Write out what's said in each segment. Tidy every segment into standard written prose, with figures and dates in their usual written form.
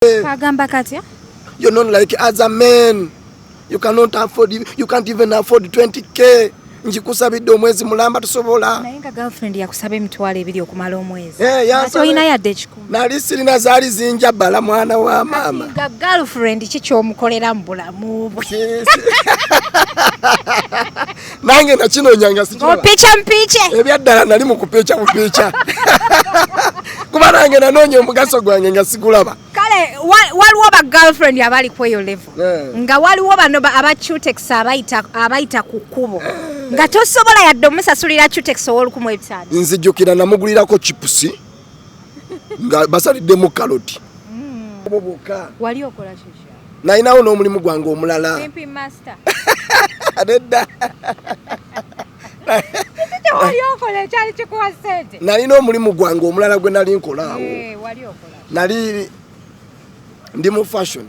Kagamba katya? You're not like other men. You cannot afford, you can't even afford 20K. Njikusabidde omwezi mulamba tusobola. Naye nga girlfriend yakusaba 20,000 okumala omwezi. Eh, yansaba. Tolina yadde 100. Nali sirina, zaali zinjabala mwana wa maama. Nga girlfriend ki kyomukolera mu bulamu bwe? Nange nakinoonyanga sikiraba. Opicha mpiche. Ebyaddala nali mu kupicha bupicha. Kuba nange nanoonya omugaso gwange nga sigulaba. Kale waliwo ba girlfriend abali ku eyo level. Nga waliwo bano aba Cutex abayita ku kkubo. Nga tosobola yadde omusasulira Cutex ow'olukumi ebitaano. Nzijukira namugulirako chipusi nga basaliddemu kaloti. Obwo bwokka. Wali okola kiki? Nalinawo n'omulimu gwange omulala. Pimping master. Nedda. Kiki wali okola ekyali kikuwa ssente? Nalina omulimu gwange omulala gwe nali nkola awo. Wali okola. Nali ndi mu fashion.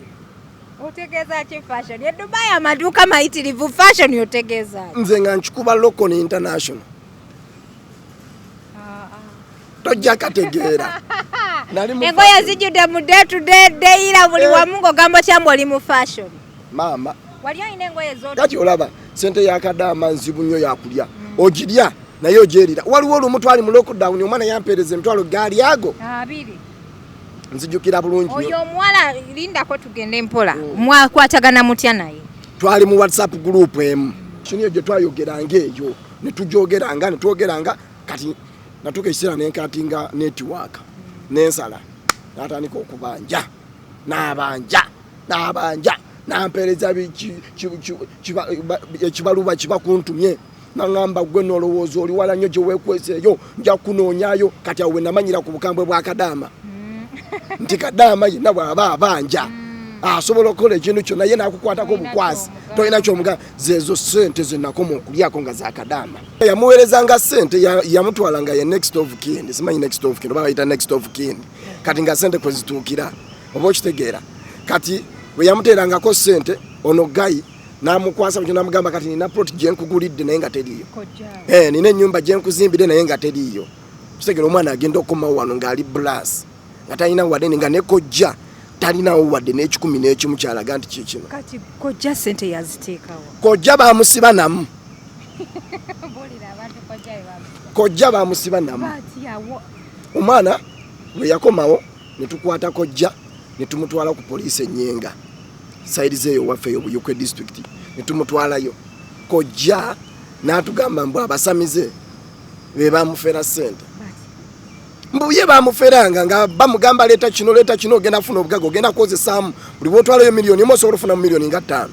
Otegeeza ki fashion? E Dubai amaduuka mayitirivu, fashion otegeeza ki? Nze nga nkikuba local ne international. Tojja kategeera. Nali mu Engoye fashion. zijjudde mu day to day, day buli wamu ng'ogamba otya mbu oli mu fashion. Maama. Wali olina engoye z'otu- Kati olaba sente ya kadaama nzibu nnyo yakulya. Ogirya naye ogyerira. Waliwo olumu twali mu lockdown, omwana yampeereza emitwalo gaali ago. 20. Nzijukira bulungi nnyo. Oyo omuwala lindako tugende mpola. Mwakwatagana mutya naye? Twali mu WhatsApp group emu. Kino gye twayogeranga eyo ne tujogeranga ne twogeranga, kati natuuka ekiseera ne nkatinga network n'ensala n'atandika okubanja n'abanja n'abanja n'ampeereza ekibaluba kiba kuntumye naŋŋamba gwe n'olowooza oli wala nnyo gye weekwese eyo nja kunoonyaayo. Kati awo we namanyira ku bukambwe bwa Kadaama nti Kadaama yenna bw'aba abanja asobola okukola ekintu kyonna ye n'akukwatako obukwasi tolina kyomugamba. Zeezo ssente ze nakoma okulyako nga za Kadaama. Yamuweerezanga ssente, yamutwalanga ye next of kin, simanyi next of kin oba bayita next of kin, kati nga ssente kwe zituukira oba okitegeera. Kati bwe yamuteerangako ssente ono gayi n'amukwasa butyo n'amugamba kati nina plot gye nkugulidde naye nga teriiyo, nina ennyumba gye nkuzimbidde naye nga teriiyo. Kitegeera omwana agenda okukomawo wano ng'ali blas nga talina wadde nga ne kojja talinawo wadde n'ekikumi n'ekimu kyalaga nti kikino. Kati kojja ssente yaziteekawo. Kojja bamusiba namu. Kojja bamusiba namu. Omwana bwe yakomawo ne tukwata kojja ne tumutwala ku poliisi e Nyenga sayidi zeeyo waffe eyo Buyukwe district ne tumutwalayo. Kojja n'atugamba mbu abasamize be bamufera ssente. Mbu ye bamuferanga nga bamugamba leeta kino leeta kino ogenda kufuna obugaga ogenda kukozesaamu buli bw'otwalayo miliyoni emu osobola ofuna mu miliyoni nga 5.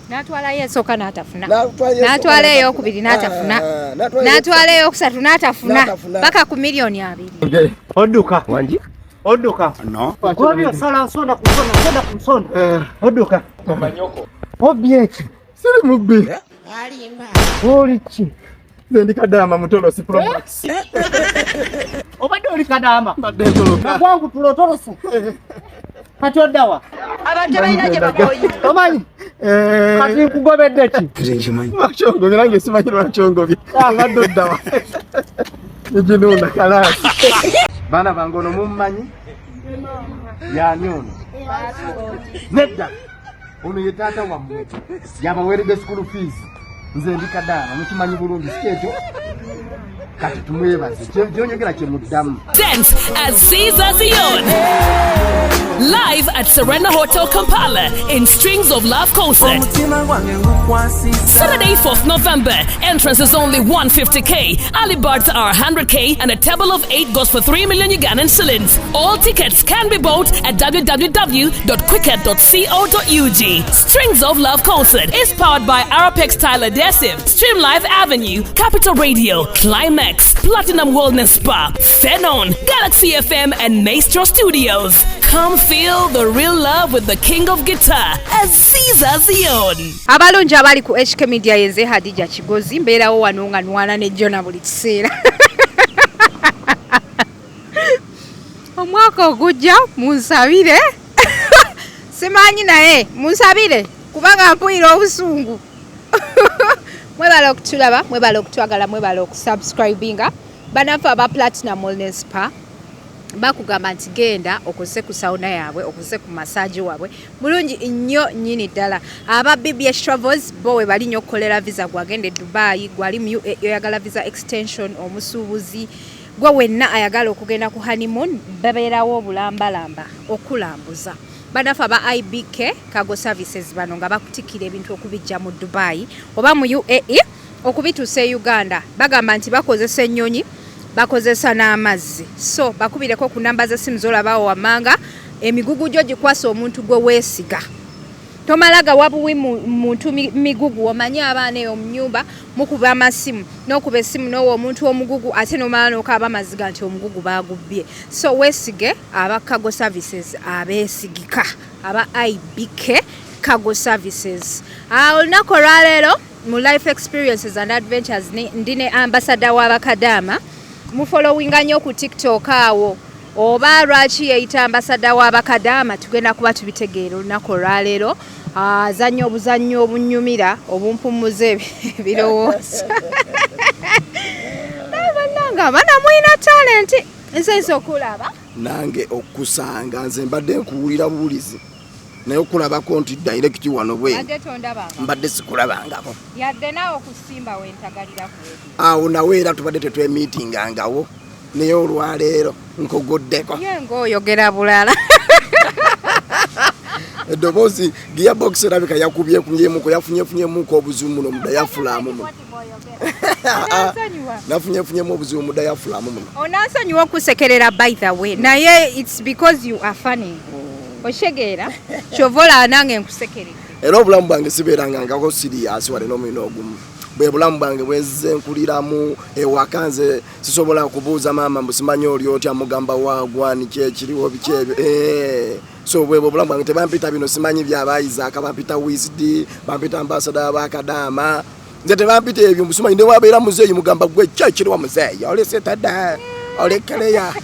N'atwalayo esooka n'atafuna. N'atwalayo esooka N'atwala n'atafuna. ey'okubiri n'atafuna. N'atwala N'atwala ey'okusatu n'atafuna. N'atafuna. Paka ku miliyoni 20. Odduka. Wangi? Odduka. No. Gobyo sala nsonda ku nsonda, nsonda ku nsonda. Odduka. Obbi eki? Siri mubbi. Oli ki? Nze ndi Kadaama mutolo si Pro Max. Obadde oli Kadaama? Mbadde ntoloka. Nakwangu tulotolose. Kati oddawa? Abantu tebalina gye bakoye. Omanyi? Kati nkugobedde ki? Lwaki ongobye? Nange simanyi lwaki ongobye. Mbadde oddawa. Eginuuna kalaasi. Baana bange ono mummanyi? Yaani ono? Nedda. Ono ye taata wammwe. Yabaweeredde school fees. Nze ndi Kadaama, mukimanyi bulungi, si kyekyo? Kati tumwebaze. Kyonyogera kye muddamu. Presents Aziza Zion. Live at Serena Hotel Kampala in Strings of Love concert. Saturday, 4th November. Entrance is only 150k. Early birds are 100k and a table of 8 goes for 3 million Ugandan shillings. All tickets can be bought at www.quicket.co.ug. Strings of Love concert is powered by Arapex Tile Adhesive, Stream Live Avenue, Capital Radio, Climax, Platinum Wellness Spa, Phenon, Galaxy FM and Maestro Studios. Come feel the real love with the king of guitar, Aziza Zion. Abalungi abali ku HK Media, yenze Hadija Kigozi, mbeerawo wano nga nwana ne Jona buli kiseera. Omwaka ogujja munsabire, simanyi naye munsabire kubanga mpulira obusungu. Mwebale okutulaba, mwebale okutwagala, mwebale okusubscribinga. Bannaffe aba Platinum Wellness Spa, Bakugamba nti genda okozese ku sauna yaabwe, okozese ku massage waabwe, bulungi nnyo nnyini ddala. Aba BBS Travels bo we bali nnyo okukolera visa, gwagenda e Dubai, gwali mu UAE oyagala visa extension, omusuubuzi gwe wenna ayagala okugenda ku honeymoon, babeerawo obulambalamba okulambuza. Bannaffe aba IBK Cargo Services bano nga bakutikkira ebintu okubijja mu Dubai oba mu UAE okubituusa e Uganda, bagamba nti bakozesa ennyonyi, bakozesa n'amazzi. So bakubireko ku namba z'essimu z'olabawo wammanga, emigugu gyo gikwasa omuntu gwe weesiga. Tomala gawa buwi muntu migugu, omanye abaana eyo mu nnyumba mukuba amasimu, n'okuba essimu n'owa omuntu omugugu, ate n'omala n'okaaba amaziga nti omugugu baagubbye. So weesige aba Cargo Services abeesigika, aba IBK Cargo Services. Olunaku olwaleero mu Life Experiences and Adventures ndi ne ambassador w'Abakadaama. Mufollowinga nnyo ku TikTok awo. Oba lwaki yeeyita ambassador w'Abakadaama tugenda kuba tubitegeera olunaku olwaleero. Azannya obuzannyo obunyumira obumpummuza ebirowoozo. Naye bannange abaana mulina talenti, nze nza okulaba. Nange okusanga nze mbadde nkuwulira buwulizi, naye okulabako nti direct wano bwe Mbadde tondabanga. Mbadde sikulabangako. Yadde naawe okusimba wentagalira ku radio. Awo nawe era tubadde tetwemiitingangawo, naye olwaleero nkuguddeko. Ye ng'oyogera bulala. Eddoboozi gearbox erabika yakubye kunyemuko, yafunyefunyemuko obuzibu muno mu diaphragm muno. Onansonyiwa. Nafunyefunyemu obuzibu mu diaphragm muno. Onansonyiwa okusekerera by the way, naye it's because you are funny. Okitegeera? Kyova olaba nange nkusekeredde. Era obulamu bwange sibeeranga ngako serious wale n'omulina ogumu. Bwe bulamu bwange bwezze nkuliramu ewaka, nze sisobola kubuuza maama mbu simanyi oli otya, mugamba waagwani ki ekiriwo biki ebyo. So bwe obulamu bwange, tebampita bino simanyi byabayizaaka, bampita Wisd, bampita ambassador w'Abakadaama. Nze tebampita ebyo mbu simanyi, ne wabeera muzeeyi mugamba gwe ki ekiriwo muzeeyi, oli sitadde olekeleya.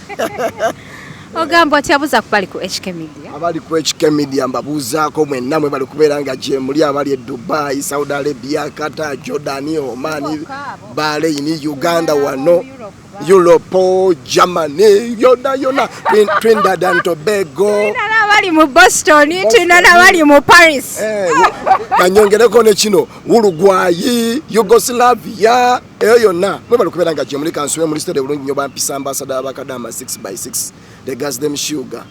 Ogamba otya buza ku bali ku HK Media? Abali ku HK Media mbabuuzaako mwenna mwe bali kubeera nga gye muli, abali e Dubai, Saudi Arabia, Qatar, Jordan, Oman, Bahrain, Uganda wano, Europe, Germany, yonna yonna, Trinidad and Tobago. Tulina n'abali mu Boston, tulina n'abali mu Paris. Kanyongereko ne kino Uruguay, Yugoslavia, eyo yonna mwe bali kubeera nga gye muli. Kansube muri stade bulungi nnyo. Bampisa ambassador w'Abakadaama 6 by 6, the gas them sugar,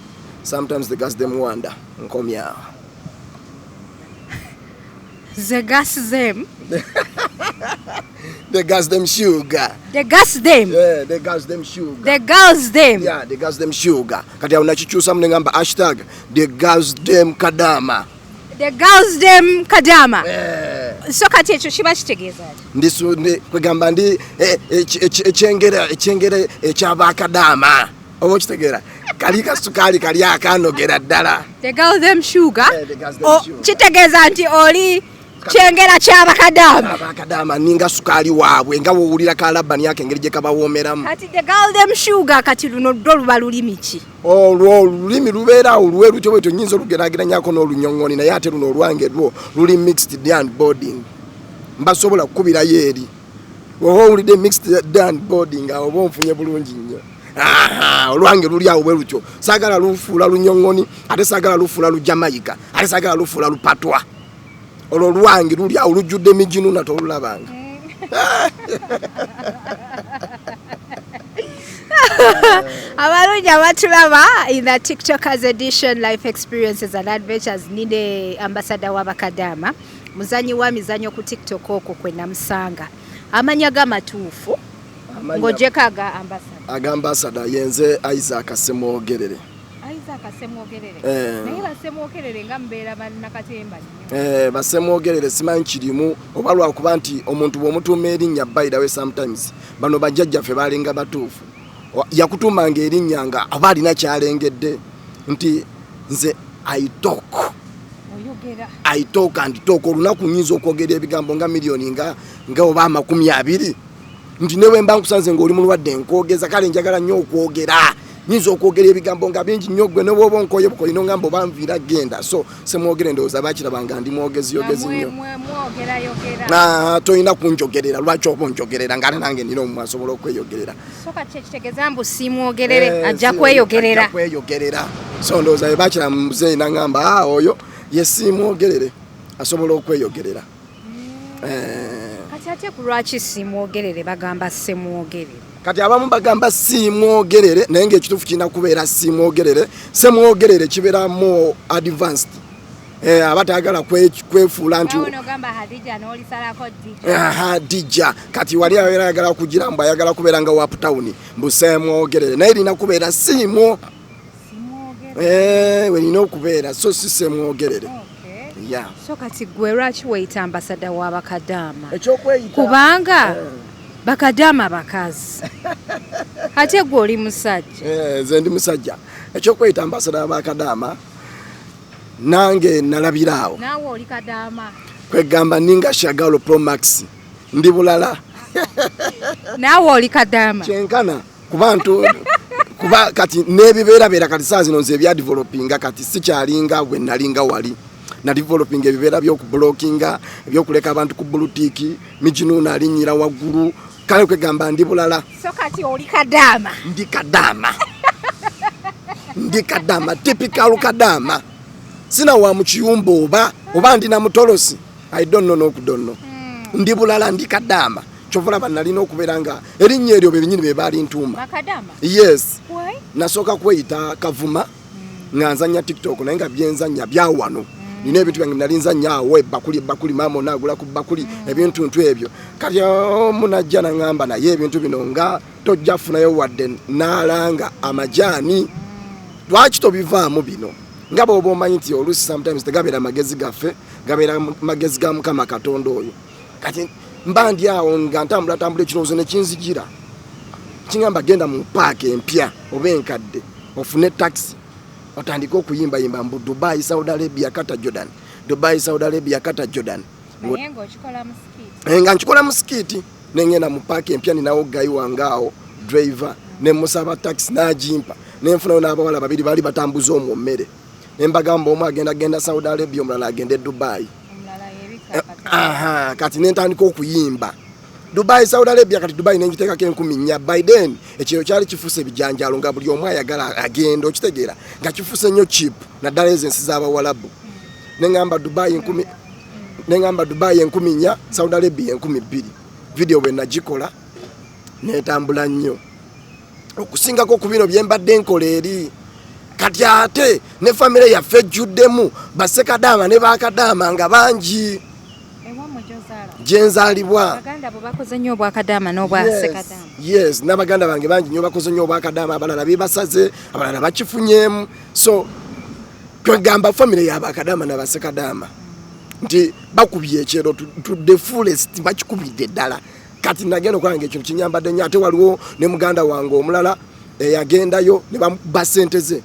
sometimes the gas them wonder. Nkomyawo. The gas them. The gas them sugar. The gas them. Yeah, the gas them sugar. The girls them. Yeah, the gas them sugar. Kati awo nakikyusamu ne ngamba hashtag the girls them kadama. The girls them kadama. So kati ekyo kiba kitegeeza ki? Ndi kwegamba ndi ekyengera ekyengera ekyabakadaama, oba okitegeera, kali kasukaali kali akanogera ddala. The girl them sugar. Yeah, the girls them sugar. Kitegeeza nti oli kyengera ky'abakadaama. Abakadaama ninga sukaali waabwe, nga wowulira kalabani ako engeri gye kabawoomeramu. Kati the girl them sugar, kati luno ddo luba lulimi ki? Olwo olulimi lubeera awo lwe lutyo bwetyo, nyinza olugeraageranyako n'olunyong'oni, naye ate luno olwange lwo luli mixed day and boarding, mbasobola kukubirayo eri oba owulidde mixed day and boarding awo oba onfunye bulungi nnyo. Aha, olwange luli awo bwe lutyo, saagala lufuula lunyong'oni, ate saagala lufuula lujamaika, ate saagala lufuula lupatwa. Olwo olwange luli awo lujjudde mijinuna, tolulabanga. Abalungi abatulaba in the TikTokers edition, Life Experiences and Adventures, nine ambassador w'Abakadaama, muzanyi wa mizanyo ku TikTok okwo kwe namusanga. Amanya g'amatuufu ng'ogyeko aga ambassador? Aga ambassador yenze Isaac Semwogerere. Isaac Semwogerere. Eh. Naye basemwogerere nga mubeera bannakatemba nnyo. Basemwogerere simanyi kirimu oba lwakuba nti omuntu bw'omutuuma erinnya, by the way, sometimes bano bajjajjaffe balinga batuufu. Yakutuumanga erinnya nga aba alina kyalengedde nti nze I talk. Oyogera. I talk and talk. Olunaku nyinza okwogera ebigambo nga miliyoni nga oba 20, nti ne bwe mba nkusanze ng'oli mulwadde nkwogeza. Kale njagala nnyo okwogera. Nyinza okwogera ebigambo nga bingi nnyo, gwe ne bw'oba onkoye bukoyi n'ongamba oba nviira genda. So semwogere ndowooza bakiraba nga ndi mwogezi yogezi nnyo. Mwogerayogera. Ah, tolina kunjogerera. Lwaki oba onjogerera nga ate nange nina omumwa asobola okweyogerera? So kati ekitegeeza mbu simwogerere Eh, ajja kweyogerera. Ajja kweyogerera. So ndowooza bwe bakira muzeeyi nangamba, ah, oyo ye simwogerere, asobola okweyogerera. Eh, Kati ate ku lwaki simwogerere bagamba semwogerere? Kati abamu bagamba simwogerere, naye ngaekituufu kirina kubeera simwogerere. Semwogerere kibeera more advanced. Eh, aba tayagala kwefuula nti Awo nogamba Hadija n'olisalako Dija. Aha, dija. Kati wali abeera ayagala kugira mbu ayagala kubeera nga wa town, mbu semwogerere, naye erina kubeera siimwo. Simwogerere. Eh, werina okubeera, so si semwogerere. Okay. Yeah. So kati gwe lwaki weyita ambasada w'abakadaama? Ekyokweyita Kubanga bakadaama bakazi, ate gwe oli musajja. Eh, nze ndi musajja. Ekyokweyita ambasada w'abakadaama, nange nalabira awo. Naawe oli kadaama. Kwegamba ninga Shagalo Pro Max, ndi bulala. Naawe oli kadaama. Kyenkana kuba ntu kuba kati n'ebibeerabeera kati saa zino nze ebyadevelopinga kati sikyalinga bwe nalinga wali. Nadevelopinga ebibeera by'okubulokinga, ebyokuleka abantu ku bulutiiki, mijinuuna alinnyira waggulu. Kale kwegamba ndi bulala. So kati oli kadaama. Ndi kadaama, ndi kadaama, typical kadaama. Sina wa mu kiyumba oba ndi na mutolosi, I don't know, n'okudonno. Ndi bulala, ndi kadaama. Kyova olaba nalina okubeera nga erinnya eryo be binyini be baali ntuuma. Bakadaama. Yes. Why? Nasooka kweyita Kavuma nga nzanya TikTok, naye nga byenzanya byawano. Nina ebintu byange nali nzanya awo, ebbakuli, ebbakuli, maama onaagula ku bbakuli, ebintu ntu ebyo. Kati omu najja naŋŋamba, naye ebintu bino nga tojja funayo wadde n'alanga amajaani, lwaki tobivaamu bino? Nga bw'oba omanyi nti oluusi sometimes tegabeera magezi gaffe, gabeera magezi ga Mukama Katonda oyo. Kati mba ndi awo nga ntambulatambula, ekirowoozo ne kinzijira kiŋŋamba, genda mu paaka empya oba enkadde ofune taxi, otandike okuyimbayimba mbu Dubai, Saudi Arabia, Qatar, Jordan, Dubai, Saudi Arabia, Qatar, Jordan. Naye ng'okikola mu skit. Eh, nga nkikola mu skit. Nengenda mu paaka empya, ninawo guy wange awo driver, nemusaba taxi n'agimpa, nenfunayo n'abawala babiri baali batambuza omwo mmere, nembagamba omu agenda genda Saudi Arabia, omulala agende Dubai. Omulala yebika kati. Aha, kati nentandika okuyimba Dubai, Saudi Arabia. Kati Dubai nengiteekako 4000. By then ekiro kyali kifuuse ebijanjalo, nga buli omu ayagala agenda, okitegeera, nga kifuuse nnyo cheap, naddala ezo ensi z'abawalabu. Neŋŋamba Dubai 1000, neŋŋamba Dubai 4000, Saudi Arabia 2000. Video bwe nagikola netambula nnyo okusingako ku bino bye mbadde nkola eri. Kati ate ne famire yaffe ejjuddemu basekadaama ne bakadaama nga bangi. Ewammwe gy'ozaala? Gyenzaalibwa. Baganda bo bakoze nnyo obwakadaama n'obwasekadaama? Yes, n'abaganda bange bangi nnyo bakoze nnyo obwakadaama. Abalala bebasaze, abalala bakifunyeemu. So kwegamba famire yabakadaama nabasekadaama nti bakubye ekyero to the fullest, bakikubidde ddala. Kati nagenda okulaba nga ekintu kinyambadde nnyo. Ate waliwo ne muganda wange omulala eyagendayo ne bamuba sente ze,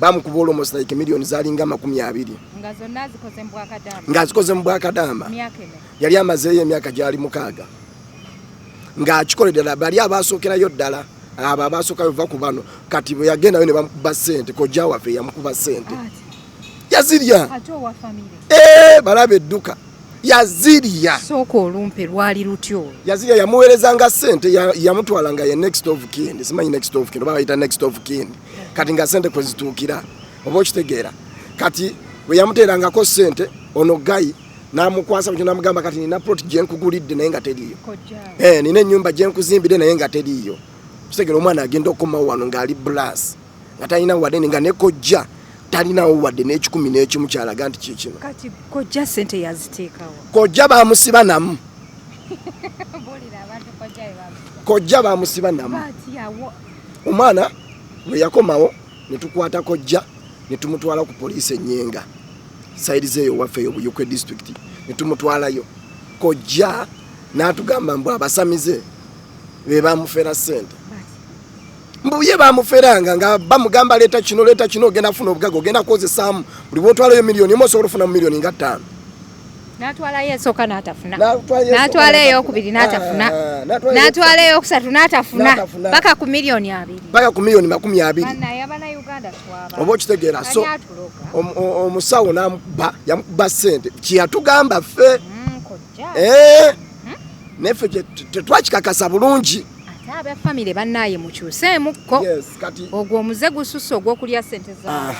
bamukuba almost like miliyoni zalinga 20. Nga zonna zikoze mu bwakadaama? Ng'azikoze mu bwakadaama. Myaka emeka? Yali amazeeyo emyaka gyali 6 ng'akikola ddala. Bali abasookerayo ddala, abo abasookayo va ku bano. Kati bwe yagendayo ne bamukuba sente, kojja waffe yamukuba sente, yazirya. Ate owa famire? Eh, balaba edduka, yazirya. Sooka olumpe, lwali lutyo olwo? Yazirya. Yamuweerezanga sente, yamutwalanga ye next of kin, simanyi next of kin oba bayita next of kin. Kati nga sente kwe zituukira, oba okitegeera. Kati bwe yamuteerangako sente, ono guy n'amukwasa bukyo, n'amugamba, kati nina plot gye nkugulidde, naye nga teriiyo. Kojjaawe. Eh, nina ennyumba gye nkuzimbidde, naye nga teriiyo. Kitegeera, omwana agenda okukomawo wano ng'ali blas, nga talina wadde, nga ne kojja talinawo wadde n'ekikumi n'ekimu kyalaga nti kikino. Kati kojja sente yaziteekawo? Kojja bamusiba namu. Buulira abantu kojja bye bamusiba. Kojja bamusiba namu. Batyawo? Omwana bwe yakomawo ne tukwata kojja ne tumutwala ku poliisi enyenga side zeeyo waffe eyo Buyukwe district, ne tumutwalayo. Kojja n'atugamba mbu abasamize be bamufera ssente, mbu ye bamuferanga nga bamugamba, leeta kino, leeta kino, ogenda kufuna obugaga, ogenda kukozesaamu. Buli bwotwalayo miliyoni emu osobola ofunamu miliyoni nga 5. N'atwalayo esooka n'atafuna, n'atwala eyokubiri n'atafuna, n'atwala eyokusatu n'atafuna, paka ku 20,000,000, paka ku 20,000,000. Oba okitegeera? So omusawo n'amukuba, yamukuba ssente kyeyatugamba ffe, neffe tetwakikakasa bulungi. Ate aba famire bannaye mukyuseemukko, ogwo omuze gususse ogw'okulya ssente za.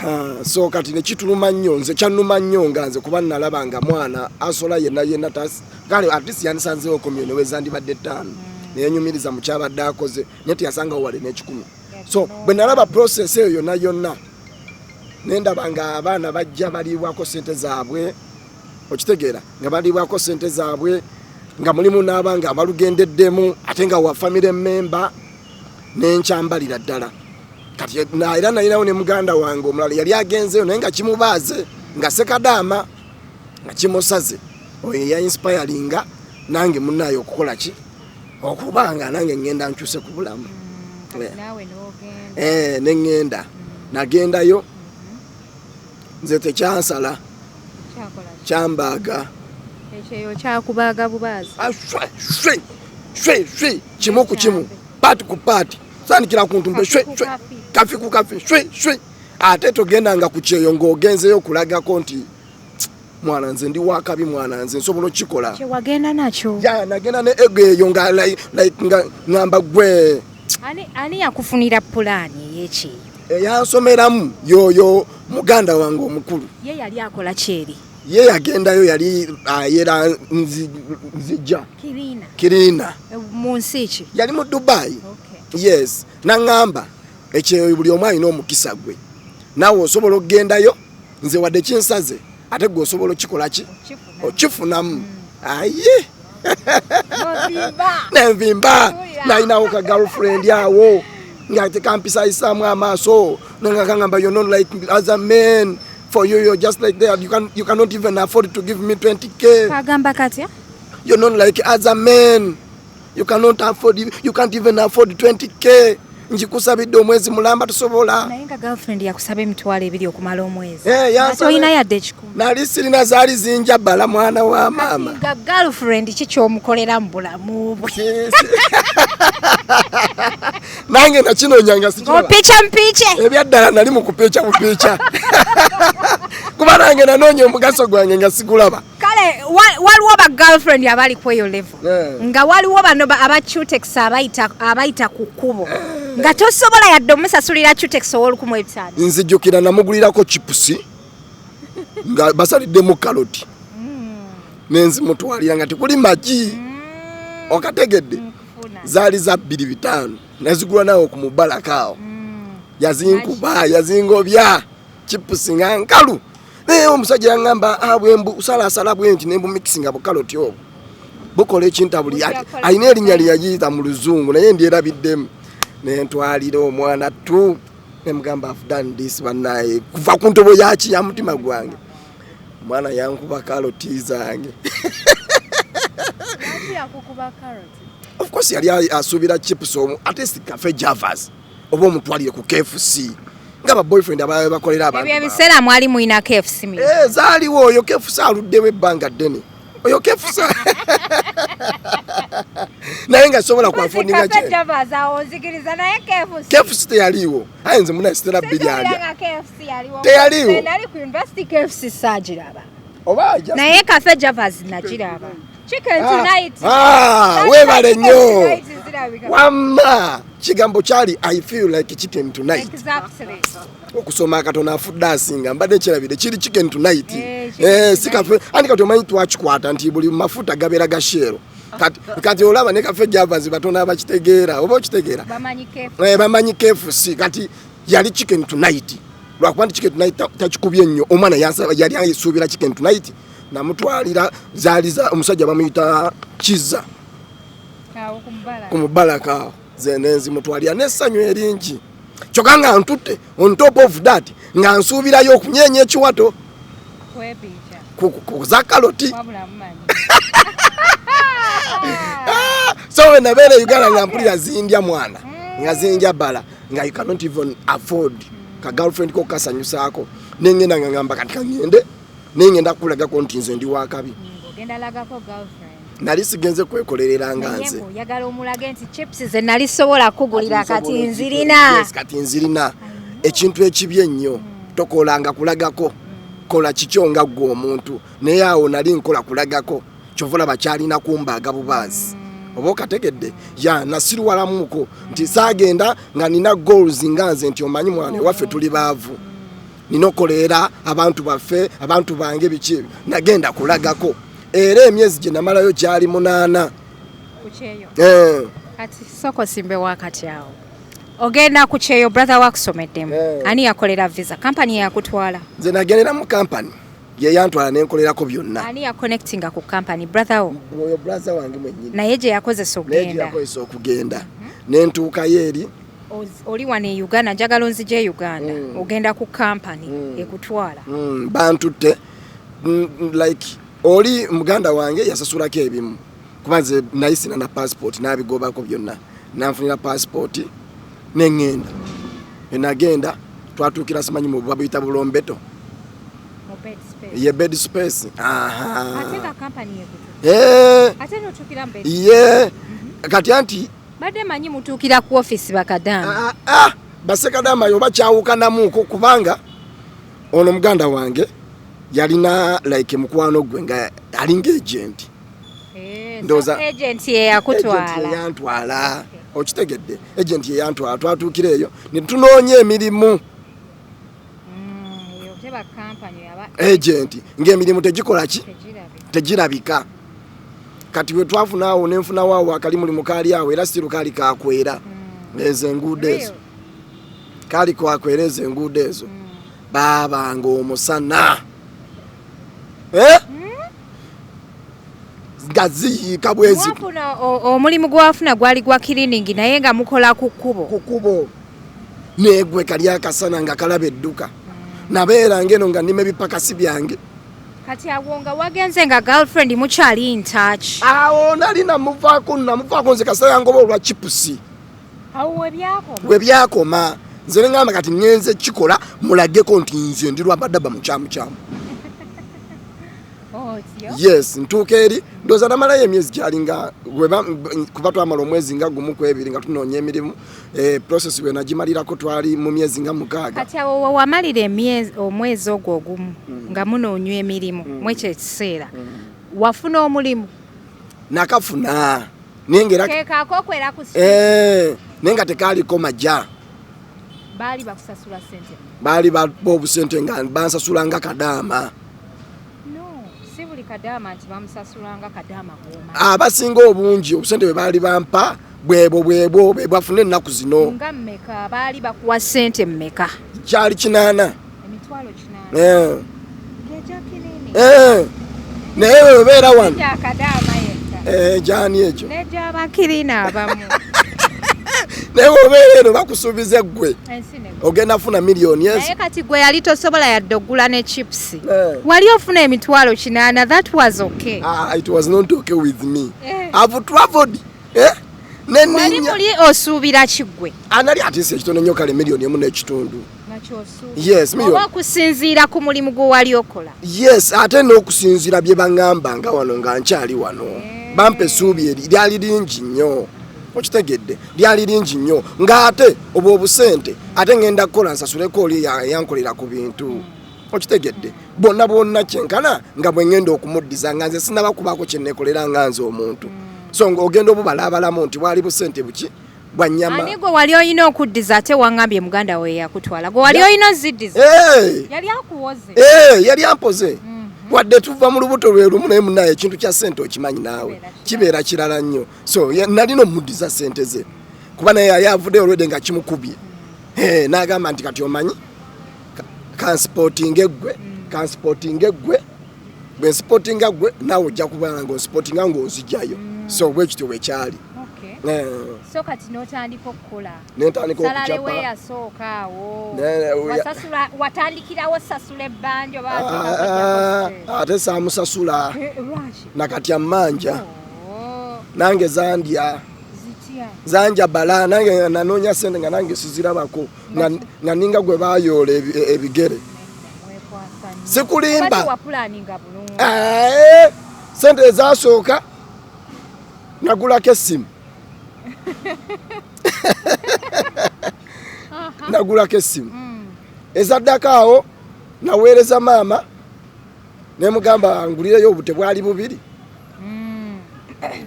So kati nekituluma nnyo, nze kyannuma nnyo nga nze, kuba nalaba nga mwana asola yenna yenna, kale at least yandisanzeewo ku miliyoni wezandibadde 5, neyenyumiriza mu kyabadde akoze, naye teyasangawo wale n'ekikumi. So bwe nalaba process eyo yonna yonna, nendaba nga abaana bajja baliibwako ssente zaabwe, okitegeera, nga baliibwako ssente zaabwe, nga mulimu n'abanga abalugendeddemu, ate nga wa family member, nenkyambalira ddala. Kati era nalinawo ne muganda wange omulala yali agenzeyo, naye nga kimubaaze, nga sekadaama nga kimusaze. Oyo ya inspiringa nange munaayo okukola ki, okubanga nange ngenda nkyuse ku bulamu. Neŋŋenda, nagendayo nze tekyansala, kyambaaga. Ekyeyo kyakubaaga bubaazi. Shwe shwe shwe, kimu ku kimu, paati ku paati, sandikira ku ntumbe, shwe shwe, kafi ku kafi, shwe shwe. Ate togendanga ku kyeyo ng'ogenzeyo okulagako nti mwana nze ndi wakabi, mwana nze nsobola okukikola. Kyewagenda nakyo. Ya, nagenda ne ego eyo nga like nga ngamba gwe. Ani yakufunira pulaani ey'ekyeyo? Eyansomeramu yoyo muganda wange omukulu. Ye yali akola kyeri? Ye yagendayo, yali ayera nzija Kirina Kirina. Mu nsi ki? Yali mu Dubai. Yes, naŋŋamba ekyeyo buli omu alina omukisa gwe, naawe osobola okugendayo, nze wadde kinsaze, ate gwe osobola okikola ki, okifunamu. Aye nenvimba, nalinawo ka girlfriend awo nga tekampisayisaamu amaaso, nga kangamba, "You're not like other men, for you, you're just like that, you cannot even afford to give me 20K." Kagamba katya? "You're not like other men, you cannot afford, you can't even afford 20K, nkikusabidde omwezi mulamba, tusobola." Naye nga girlfriend yakusaba 20,000 okumala omwezi, Eh, olina yadde 100? Nali sirina, zaali zinjabala, mwana wa maama. Nga girlfriend ki kyomukolera mu bulamu bwe? Nange nakinoonyanga. Opica mpice. Ebyaddala nali mu kupiica bupiica, kuba nange nanoonya omugaso gwange nga sigulaba. Kale waliwo ba girlfriend abali kweyo level, nga waliwo bano aba cutex abayita ku kkubo, nga tosobola yadde omusasulira cutex ow'o1500. Nzijukira namugulirako chipusi nga basaliddemu kaloti, nenzimutwalira nga tekuli magi, okategedde? Zaali za 2500, nazigula nawe ku mubalaka awo. Yazinkuba, yazingobya chipusi nga nkalu, naye omusajja yaŋŋamba, "Ah, bwembu salasala bwe nti nembumikisinga bukaloti obwo bukola ekintabuli." Alina erinnya lyeyagiyita mu Luzungu, naye ndyerabiddemu. Nentwalira omwana tu, nemugamba, "I've done this." Bannaye, kuva ku ntobo yaki ya mutima gwange, omwana yankuba kaloti zange. Of course yali asuubira chips omu, at least Cafe Javas, oba omutwalire ku KFC nga ba boyfriend abalala bakolera abantu. Ebyo ebiseera mwali mulina KFC? Eh, zaaliwo. Oyo KFC aluddewo ebbanga ddene, oyo KFC, naye nga sobola kwaffordinga. KFC teyaliiwo, aye nze muna sitera bbiri alya teyaliiwo. Oba naye Cafe Javas nagiraba. Chicken Tonight. Ah, webale nnyo. Wamma kigambo kyali, "I feel like chicken tonight." Okusoma akatono afudde asinga, mbadde kyerabire kiri Chicken Tonight. Eh, si Cafe andi. Kati omanyi twakikwata nti buli mafuta gabeera ga Shell. Kati olaba ne Cafe Javas batono abakitegeera, oba okitegeera? Bamanyi KFC. Kati yali Chicken Tonight, lwakuba nti Chicken Tonight takikubye nnyo. Omwana yali asuubira Chicken Tonight, namutwalira zaali za omusajja bamuyita Kiza ku mubalaka, ze nenzimutwalira n'essanyu eringi, kyokka nga ntutte. On top of that nga nsuubirayo okunyeenya ekiwato ku za kaloti. So we nabeera e Uganda nga mpulira zindya mwana, nga zindya bala, nga you cannot even afford ka girlfriend ko kasanyusaako. Nengenda nga ngamba kati kangende, nengenda kulagako nti nze ndi wakabi. Ogenda lagako girlfriend. Nali sigenze kwekolerera nga Naye nze. ng'oyagala omulage nti chips ze nali sobola kugulira kati Nsobola nzirina. Yes, kati nzirina. Ekintu ekibi ennyo tokolanga kulagako, kola kikyo nga ggwe omuntu. Naye awo nali nkola kulagako, kyova olaba kyalina kumbaaga bubaazi. Oba okategedde? Ya nasiruwalamuko nti saagenda nga nina goals nga nze nti omanyi mwana ewaffe tuli baavu, nina okukolera abantu baffe, abantu bange biki ebyo. Nagenda kulagako, era emyezi gye namalayo gyali 8. Ku kyeyo. Eh. Kati soko simbe wakati awo ogenda ku kyeyo, brother wakusomeddemu. Eh. Ani yakolera visa? Kampani yakutwala? Nze nagendera mu kampani yeyantwala nenkolerako byonna. Ani yaconnectinga ku kampani? Brother wo? Oyo brother wange mwennyini. Naye gye yakozesa Naye gye okugenda? yakozesa okugenda, nentuukayo eri. Oli wano e Uganda, njagala onzije e Uganda. Ogenda ku kampani ekutwala. Bantutte. Like oli muganda wange yasasulako ebimu, kuba nze naye sina na passport, nabigobako byonna, nanfunira passport neŋŋenda. Enagenda twatuukira simanyi mu babuyita bulombeto. Mu bed space. Ye bed space. Aha. Ate nga kampani yekutuka? Eh, Ate notuukira mu bed? Ye kati anti Badde manyi mutuukira ku office bakadaama. Ah, ah, basekadaama oba kyawukanamuko, kubanga ono muganda wange yalina like mukwano gwe nga alinga agent. Eh, so Ndowooza agent ye yakutwala? Agent yeyantwala, okitegedde? Agent yeyantwala, twatuukira eyo ne tunoonya emirimu. Eyo teba kampani aba Agent ng'emirimu tegikola ki? Tegirabika. Tegirabika. Kati we twafuna awo nenfunawo awo akalimulimu kaali awo, era siru kaali kakwera ezo enguudo ezo. Real? Kaali kwakwera ezo enguudo ezo, baabanga omusana. Eh? Nga ziyiika bwezi. Mwafuna omulimu gwafuna gwali gwa cleaning, naye nga mukola ku kkubo? Ku kkubo, negwe kali akasana nga kalaba edduka. Nabeera ngeno nga nnima ebipakasi byange. Kati awo nga wagenze nga girlfriend mukyali in touch? Awo nali namuvaako, namuvaako nze kasita yangoba olwa chipusi. Awo webyakoma? We byakoma. Nze ne ŋŋamba kati ŋŋenze kikola mulageko nti nze ndi lwabadaba mukyamukyamu. Otyo. Yes, ntuuka eri ndowooza namalayo emyezi gyalinga kuba twamala omwezi nga gumu ku ebiri nga tunoonya emirimu. Eh, process bwe nagimalirako twali mu myezi nga 6. Kati awo we wamalira omwezi ogwo ogumu nga munoonywa emirimu, mwekyo ekiseera wafuna omulimu? Nakafuna, naye nga era Kekaako okwera ku street? Eh, naye nga tekaaliko majja. Baali bakusasula sente? Baali ba obusente nga bansasula nga kadaama. No, si buli kadaama nti bamusasulanga kadaama gwoma. Abasinga obungi obusente bwe baali bampa bwebwo bwebwo bwe bwafuna ennaku zino. Nga mmeka? Baali bakuwa sente mmeka? Kyali 800. Emitwalo 800? Eh. Ng'egya kinini. Eh. Naye webeera wano Gyakadaama yekka? Eh, gyani ekyo? N'egyabakirina abamu. Naye weobeera eno bakusuubiza eggwe Ensi ne ogenda funa miliyoni ezo. Naye kati gwe yali tosobola yadde ogula ne chips. Eh. Wali ofuna emitwalo 800, that was okay? Ah, it was not okay with me. Eh. I've traveled, eh? Wali Neninya muli osuubira kiggwe? Anali atise ekitono nnyo, kale miliyoni 1.5. Nakyosuubira? Yes, miliyoni. Oba okusinziira ku mulimu gwe wali okola? Yes, ate n'okusinziira bye baŋŋamba nga wano nga nkyali wano bampa essuubi eri lyali lingi nnyo, okitegedde? Lyali lingi nnyo ng'ate obwo obusente ate ŋŋenda kukola nsasuleko oli yankolera ku bintu, okitegedde? Bonna bonna kyenkana nga bwe ŋŋenda okumuddiza nga nze sinaba kubaako kye neekolera nga nze omuntu. So ng'ogenda obubalaabalamu nti bwali busente buki bwa nnyama. Ani gwe wali olina okuddiza? Ate waŋŋambye muganda we yakutwala, gwe wali olina oziddiza? Hey! Yali akuwoze? Eh, yali ampoze, wadde tuva mu lubuto lwe lumu, naye munaye ekintu kya ssente okimanyi naawe kibeera kirala nnyo. So nalina omuddiza ssente ze kuba naye yali avuddeyo olwedde nga kimukubye. Eh, n'agamba nti kati omanyi kansupportinge ggwe, kansupportinge ggwe, bwe nsupportinga ggwe naawe ojja kubanga ng'onsupportinga ng'onzijjayo. So bwe kityo bwe kyali. Okay. Eh, So kati n'otandika okukola? Nentandika Salary okucapa. we yasooka awo? Ne Wasasula, watandikirawo sasula ebbanja oba Ah, watuuka ah, ate saamusasula. Eh, lwaki? Nakati ammanja. Oh, Nange zandya. Zitya? Zanja bala, nange nanoonya sente nga nange sizirabako, nga ninga gwe bayoola ebigere. Mwekwasa nnyo. Sikulimba. Obadde wapulaninga bulungi. Eh, Sente ezasooka nagulako essimu. Nagulako essimu. Ezaddako awo naweereza maama nemugamba ngulireyo obute bwali bubiri.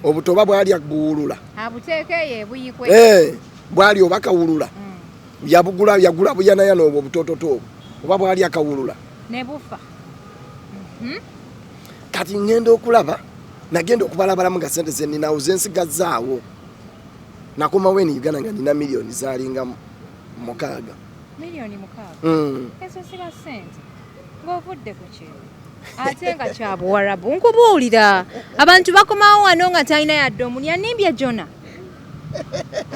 Obuto oba bwali buwulula. Bwali oba kawulula. Yabugula yagula buyanayana obwo obutototo obwo oba bwali akawulula. Ne bufa. Kati ngenda okulaba nagenda okubalabalamu nga sente zeninawo zensigazaawo. Nakomawo eno Uganda nga nina miliyoni zalinga 6. Miliyoni 6? Ezo ziba sente. Ng'ovudde ku kyeyo. Ate nga kya Buwarabu. Nkubuulira. Abantu bakomawo wano nga talina yadde omuli. Yanimbye Jona.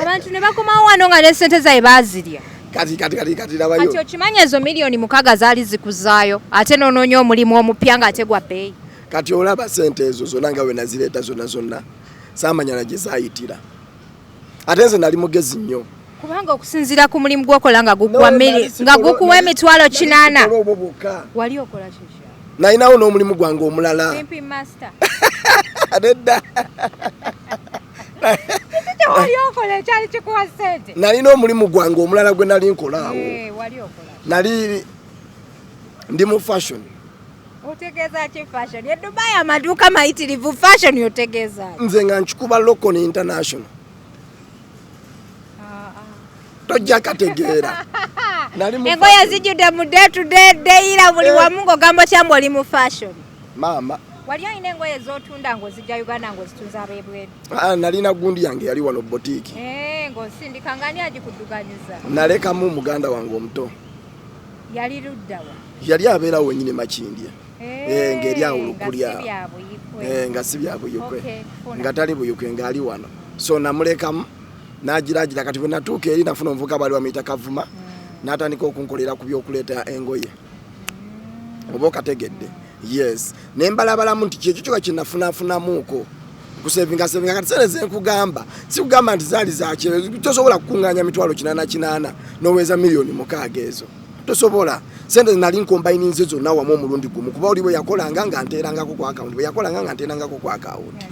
Abantu ne bakomawo wano nga ne sente zaabwe baazirya. Kati kati kati kati labayo. Kati okimanyi ezo miliyoni 6 zaali zikuzaayo ate n'onoonya omulimu omupya ng'ate gwa bbeeyi. Kati olaba sente ezo zonna nga we nazireeta zonna zonna saamanya na gye zaayitira. Ate nze nali mugezi nnyo. Kubanga okusinziira ku mulimu gw'okola nga gukuwa nga gukuwa emitwalo 8. Wali okola kiki? Nalinawo n'omulimu gwange omulala. Pimping master. Nedda. Wali okola ekyali kikuwa ssente? Nalina omulimu gwange omulala gwe nali nkola awo. Wali okola. Nali ndi mu fashion. Otegeeza ki fashion? E Dubai amaduuka mayitirivu, fashion otegeeza ki? Nze nga nkikuba local ne international. Tojja kategeera. Engoye zijjudde mu day to day deyira buli wamu ng'ogamba kyambu oli mu fashion. Maama. Wali olina engoye z'otunda ng'ozijja Uganda ng'ozitunza ab'ebweru? Nalina gundi yange yali wano boutique. Ng'osindika nga ani agikudduganyiza? Nalekamu muganda wange omuto. Yali ludda wa? Yali abeera wennyini Makindye. Ng'eri awo Lukuli awo. Nga si bya Buyikwe. Nga tali Buyikwe ng'ali wano. So namulekamu n'agiraagira kati bwe natuuka eri nafuna omuvubuka baali bamuyita Kavuma n'atandika okunkolera ku by'okuleeta engoye. Oba okategedde. Yes. Ne mbalabalamu nti kyekyo kyokka kye nafunaafunamuuko. Kusevinga sevinga kati sente ze nkugamba sikugamba nti zaali za kyeyo, tosobola kukuŋŋaanya mitwalo 88 n'oweza miliyoni 6 ezo. Tosobola. Sente nali nkombayininze zonna wamu omulundi gumu kuba oli bwe yakolanga nga nteerangako ku akawunti, bwe yakolanga nga nteerangako ku akawunti.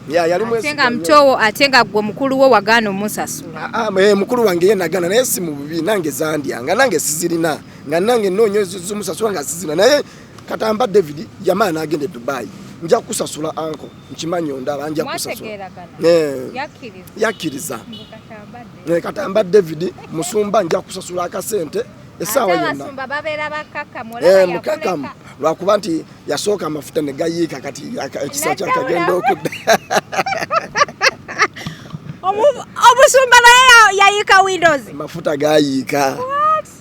Yali mwesigwa. Ate nga mutowo ate nga ggwe mukulu wo wagaana omusasula. Mukulu wange ye nagaana naye si mu bubi, nange zandyanga nange sizirina nga nange nnoonya zimusasula nga sizirina naye Katamba David yamala n'agenda e Dubai. Nja kusasula anko nkimanyi ondaba nja kusasula. Yakkiriza. Katamba David musumba nja kusasula akasente essaawa yonna. Abasumba babeera bakkakkamu olaba yakuleka. Lwakuba nti yasooka amafuta ne gayiika kati ekisa kyakagenda okudda. Omusumba naye yayiika windows. Amafuta gayiika.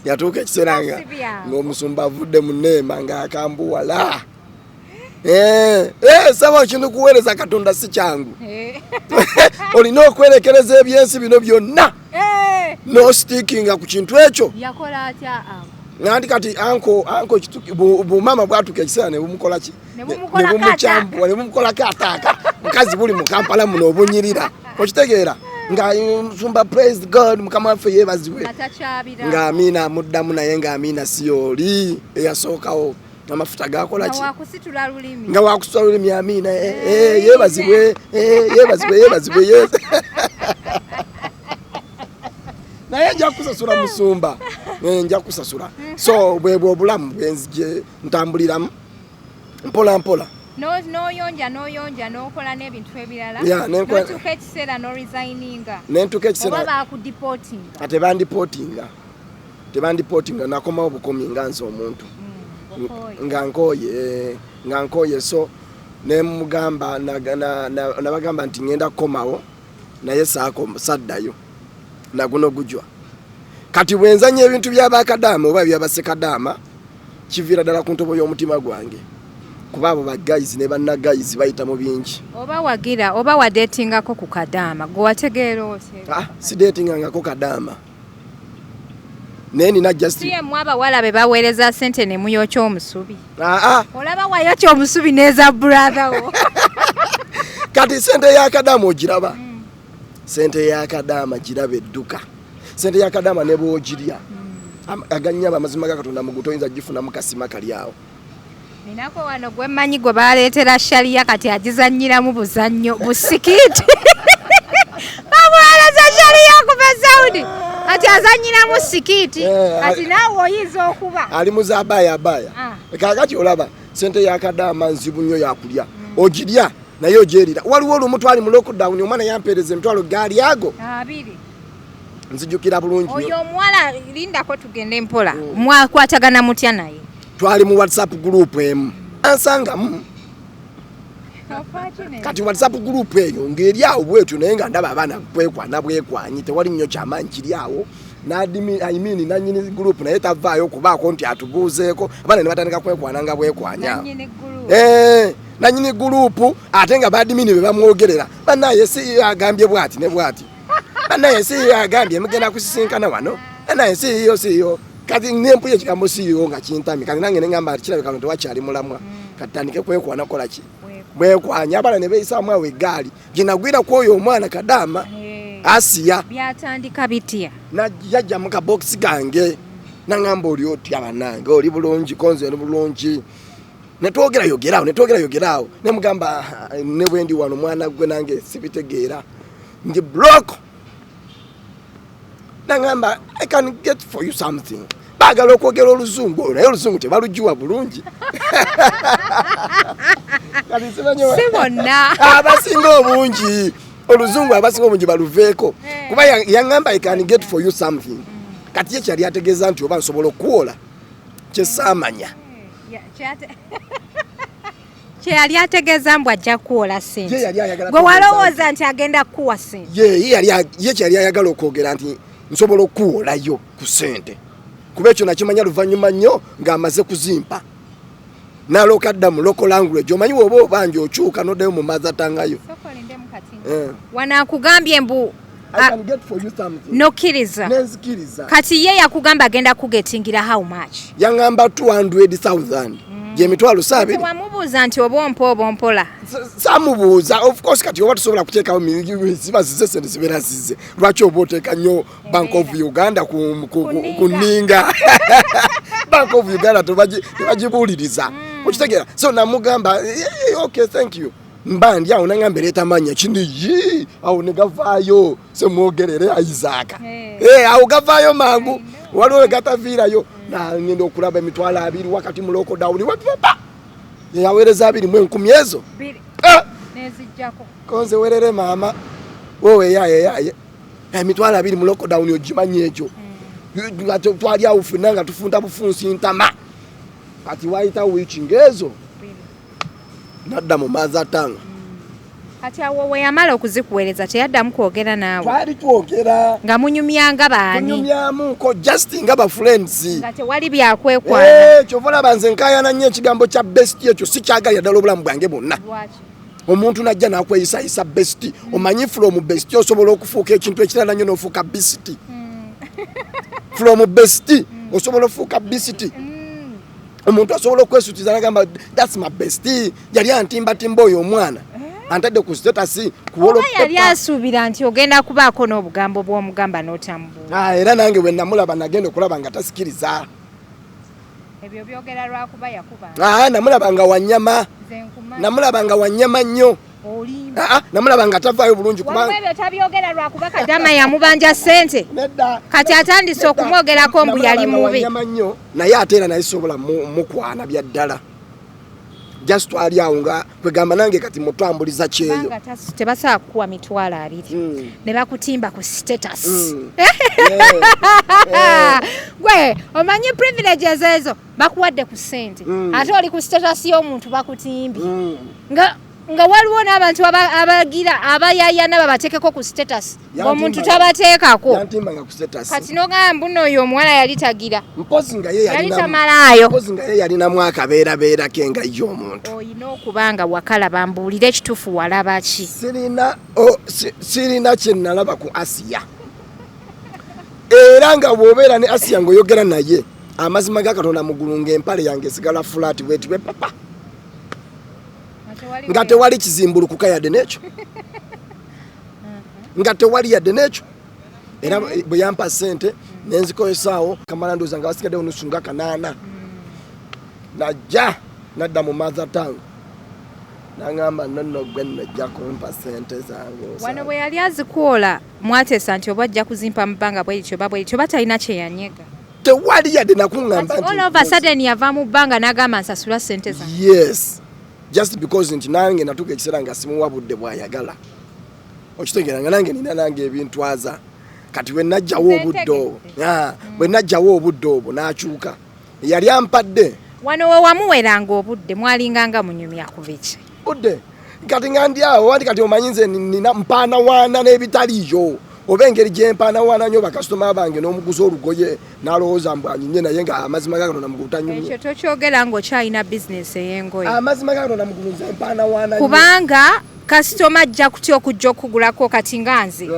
Yatuuka ekiseera ng'omusumba avudde mu neema ng'akambuwala. Saba ekintu kuweereza Katonda si kyangu. Olina okwerekereza ebyensi bino byonna n'ositiikinga ku kintu ekyo. Yakola atya anko? Nanti kati anko bumama bwatuuka ekiseera ne bumukola ki? Ne bumukolako ataaka. Mukazi buli mu Kampala muno obunyirira. Okitegeera? Nga musumba praise God mukama waffe yeebazibwe. Nga amiina amuddamu naye nga amiina si oli eyasookawo. Amafuta gakola ki? Nga wakusitula lulimi amiina yeebazibwe yeebazibwe yeebazibwe yeebazibwe. Naye nja kusasula musumba. Nja kusasula. So bwe obulamu bwenzije ntambuliramu mpola mpola. N'oyonja n'oyonja n'okola n'ebintu ebirala. N'otuuka ekiseera n'oresigninga. Nentuuka ekiseera. Oba baakudeportinga. Ate bandiportinga. Tebandiportinga nakomawo bukomi nga nze omuntu. Nga nkooye so ne mugamba nabagamba nti ngenda kukomawo naye saddayo naguno gujwa. Kati bwe nzannya ebintu by'abakadaama oba by'abasekadaama kiviira ddala ku ntobo y'omutima gwange. Kuba abo ba guys ne banna guys bayita mu bingi. Oba wagira oba wadeetingako ku kadaama gwe wategeera otya? Si datingangako kadaama. Naye nina just si emmwe abawala be baweereza ssente ne muyokya omusubi. Olaba wayokya omusubi n'eza brother wo. Kati ssente ya kadaama ogiraba. Ssente ya kadaama giraba edduka. Ssente ya kadaama ne bw'ogirya. Agannyaba amazima ga Katonda mu guto oyinza kugifunamu kasima kali awo. Ninako wano gwe mmanyi gwe baleetera Sharia, kati agizannyiramu buzannyo busikiiti. Bamuweereza Sharia okuva e Saudi, kati azannyiramu sikiiti. Kati naawe oyinza okuba ali mu za abaya abaya. Kakati olaba sente ya Kadaama nzibu nnyo yakulya, ogirya naye ogyerira. Waliwo olumu twali mu lockdown, omwana yampeereza emitwalo gaali ago 20. Nzijukira bulungi. Oyo omuwala, lindako tugende mpola. Mwakwatagana mutya naye? Twali mu WhatsApp group emu, ansangamu. Kati WhatsApp group eyo ng'eri awo bwetyo, naye nga ndaba abaana bwekwana bwekwanyi, tewali nnyo kyamaanyi kiri awo. I mean, nanyini group naye tavaayo kubaako nti atubuuzeeko. Abaana ne batandika kwekwana nga bwekwanya. Nanyini group ate nga ba admin be bamwogerera, bannaye si agambye bwati ne bwati, bannaye si agambye mugenda kusisinkana wano, bannaye siyo siyo. Kati nempuya ekigambo siyo nga kintami. Kati nange neŋŋamba nti kirabika no tewakyali mulamwa, kati tandike kwekwana. Kola ki? Bwekwanya, abaana ne beeyisaamu awo eggaali gye nagwira ku oyo omwana Kadaama Asiya. Byatandika bitya? Yajja mu kabokisi gange naŋŋamba, "Oli otya bannange? Oli bulungi?" Konze oli bulungi. Netwogera yogeraawo, netwogera yogeraawo, nemugamba, "Ah, ne bwe ndi wano mwana gwe nange sibitegeera, ndi broke." Naŋŋamba, "I can get for you something." Baagala okwogera oluzungu olwo, naye oluzungu tebalugiwa bulungi. Kati simanyi Si bonna. Abasinga obungi oluzungu, abasinga obungi baluveeko, kuba yaŋŋamba, "I can get for you something." Kati ye kyali ategeeza nti oba nsobola okuwola, kyesaamanya. Kyeyali ategeeza mbu ajja kuwola Ye sente. yali ayagala Gwe kutegeeza walowooza nti agenda kukuwa sente. Ye kyeyali ayagala okwogera nti nsobola okuwolayo ku sente, kuba ekyo nakimanya luvannyuma nnyo ng'amaze kuzimpa, nalooka dda mu local language. Omanyi woba obanja okyuka noddayo mu mother tongue yo. Wano akugambye mbu "I can get for you something." Nokkiriza? Nenzikiriza. Kati ye yakugamba agenda kugetingira how much? Yaŋŋamba 200,000, gyemitwalo saabiri. Wamubuuza nti oba ompa oba ompola? Samubuuza, of course. Kati oba tusobola kuteekawo ziba zize, sente zibeera zize, lwaki oba oteeka nnyo Bank of Uganda ku nninga? Bank of Uganda tebagibuuliriza, okitegeera? So namugamba, "Eh, okay, thank you." Mba ndi awo naŋŋamba, "Ereeta manya kini." Yi awo ne gavaayo semwogerere Isaaka. Eh, awo gavaayo mangu, waliwo we gataviirayo. Nagenda okulaba 20,000 wakati mu lockdown, wapapa yaweereza 21 ezo. Ah! Nezijjako. Konze werere maama wowe yaye yaye, 20,000 mu lockdown, ogimanyi ekyo? Nga twali awo ffenna nga tufunta bufunsi ntama. Kati wayita wiiki ng'ezo nadda mu mother tongue. Kati awo we yamala okuzikuweereza, teyaddamu kwogera naawe? Twali twogera. Nga munyumyanga baani? Tunyumyamuko just nga ba friends. Nga tewali byakwekwana? Eh, kyova olaba nze nkayana nnyo ekigambo kya best, ekyo sikyagalira ddala obulamu bwange bwonna. Lwaki? Omuntu najja nakweyisayisa best, omanyi from best osobola okufuuka ekintu ekirala nnyo, n'ofuuka beast. From best osobola ofuuka beast. Omuntu asobola okwesutiza nagamba, "That's my best, yali antimbatimba oyo omwana, antadde ku status ku Oba yali asuubira nti ogenda kubaako n'obugambo bw'omugamba n'otamubuuza? Ah, era nange bwe namulaba, nagenda okulaba nga tasikiriza. Ebyo byogera lwakuba yakuba. Ah, namulaba nga wanyama. Nze nkumanyi. Namulaba nga wanyama nnyo. Olimba. Ah, ah, namulaba nga tavaayo bulungi Waliwo kuba ebyo tabyogera lwakuba Kadama yamubanja ssente. Nedda. Kati atandise okumwogerako mbu yali Namulaba nga mubi. wanyama nnyo, naye ate era naye sobola mukwana bya ddala, just twali awo nga kwegamba nange kati mutambuliza kyeyo. Kubanga tebasobola kukuwa 20,000 ne bakutimba ku status. Gwe omanyi privileges ezo, bakuwadde ku ssente, ate oli ku status y'omuntu bakutimbye, nga waliwo n'abantu abagira abayayana babateekeko ku status, ng'omuntu tabateekako. Yantimbanga ku status. Kati nogamba mbu oyo omuwala yali tagira Mpozi nga ye yali tamalaayo. Mpozi nga ye yalinamu akabeerabeerake nga ye omuntu. Oyina okuba nga wakalaba, mbuulire ekituufu, walaba ki? Sirina sirina kye nalaba ku Asiya. Era nga bw'obeera ne Asiya ng'oyogera naye, amazima ga Katonda muggulu, ng'empale yange esigala flat bweti bwe papa, nga tewali kizimbulukuka yadde n'ekyo, nga tewali yadde n'ekyo. Era bwe yampa sente nenzikozesaawo kamala, ndowooza nga basigaddewo nusu nga kanaana. Najja Nadda mu mother tongue, naŋŋamba, "Nonno gwe nno ojja kumpa sente zange." Wano bwe yali azikuwola, mwateesa nti oba ajja kuzimpa mu bbanga bwe lityo oba bwe lityo, oba talina kye yanyega? Tewali yadde nakuŋŋamba. Kati all of a sudden yava mu bbanga n'agamba, "Nsasula sente zange." Yes, just because nti nange natuuka ekiseera nga simuwa budde bw'ayagala. Okitegeera nga nange nina nange ebintwaza. Kati bwe najjawo obudde obwo, bwe najjawo obudde obwo, n'akyuka yali ampadde. Wano we wamuweranga obudde, mwalinganga munyumya ku biki? Budde kati nga ndi awo wandi. Kati omanyi nze nina mpaanawaana n'ebitaliiyo, oba engeri gye mpaanawaana nnyo bakasitoma bange, n'omuguza olugoye n'alowooza mbu anyumye, naye nga amazima ga Katonda mugulu tanyumye. Ekyo tokyogera ng'okyalina bizinesi ey'engoye. Amazima ga Katonda mugulu nze mpaanawaana nnyo. Kubanga kasitoma ajja kutya okujja okugulako. Kati nga nze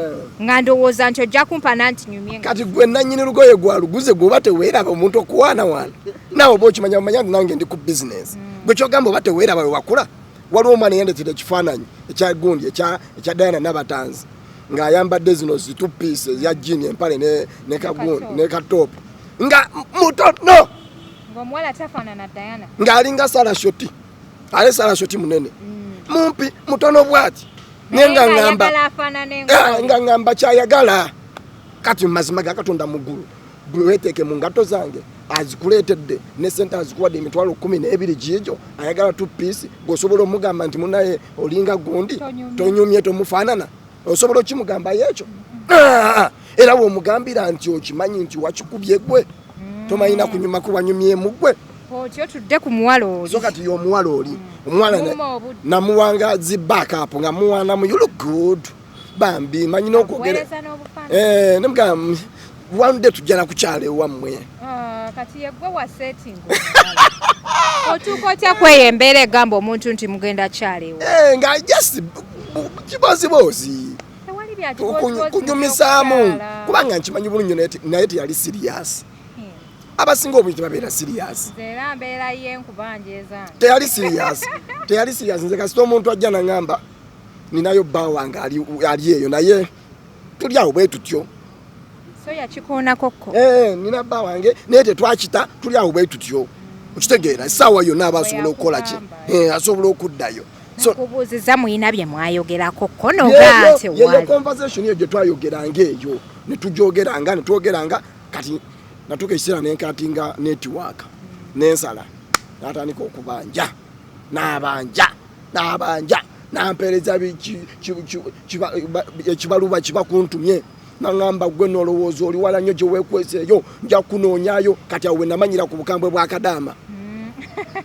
nga ndowooza nti ojja kumpana nti nyumye nga Kati gwe nannyini lugoye gwaluguze, gweoba teweeraba omuntu okuwaanawaana naawe, oba okimanya omanya nti nange ndi ku bizinesi. Gwe kyogamba oba teweeraba we wakula. Waliwo omwana eyandetera ekifaananyi ekya gundi ekya Diana Nabatanzi ng'ayambadde zino zi two piece ezya jean, empale ne kagundi ne ka top, nga mutono. Ng'omuwala tafaanana Diana. Ng'alinga Sarashoti, ale Sarashoti munene, mumpi, mutono bwati, naye nga ŋŋamba ayagala afaanane. Nga ŋŋamba kyayagala. Kati mu mazima ga Katonda mu ggulu, bweweteeke mu ngatto zange, azikuleetedde ne sente azikuwadde 120,000 giigyo, ayagala two piece, gweosobola omugamba nti munaye olinga gundi? Tonyumye. Tonyumye, tomufaanana. Osobola okimugambayo ekyo? Era bwomugambira nti okimanyi nti wakikubye gwe, tomanyina kunyumako, wanyumyemu gwe. Otyo tudde ku muwala oli. So kati y'omuwala oli, omuwala Muuma obudde. Namuwanga zi backup nga muwanamu, "You look good bambi, manyi n'okwogera." Akuweereza n'obufaananyi. Eh, nemugamba, one day tujja nakukyala ewammwe." Ah, kati yeggwe wa setting otuuka otya kweyo embeera egamba omuntu nti mugenda kyalewo? Eh, nga just kiboziboozi. Tewali bya kiboziboozi. Kunyumisaamu. Okukyala. Kubanga nkimanyi bulungi naye teyali serious. Abasinga obungi tebabeera serious. Nze era mbeera ye nkubanja ezange. Teyali serious, teyali serious. Nze kasita omuntu ajja naŋŋamba ninayo bba wange ali eyo, naye tuli awo bwe tutyo. So yakikoonako ko? Eh, nina bba wange naye tetwakita, tuli awo bwe tutyo. Okitegeera, essaawa yonna aba asobola okukola ki? Bwe Eh, asobola okuddayo. So Nakubuuziza muyina bye mwayogerako ko, nogaa yeyo tewali. Conversation eyo gye twayogeranga eyo, ne tujogeranga ne twogeranga. Kati natuuka ekiseera nenkatinga network nensala, natandika okubanja, n'abanja, n'abanja, nampeereza ekibaluba kiba kuntumye, naŋŋamba, "Gwe nolowooza oli wala nnyo gye weekweseeyo, nja kunoonyayo." Kati awo we namanyira ku bukambwe bwa kadaama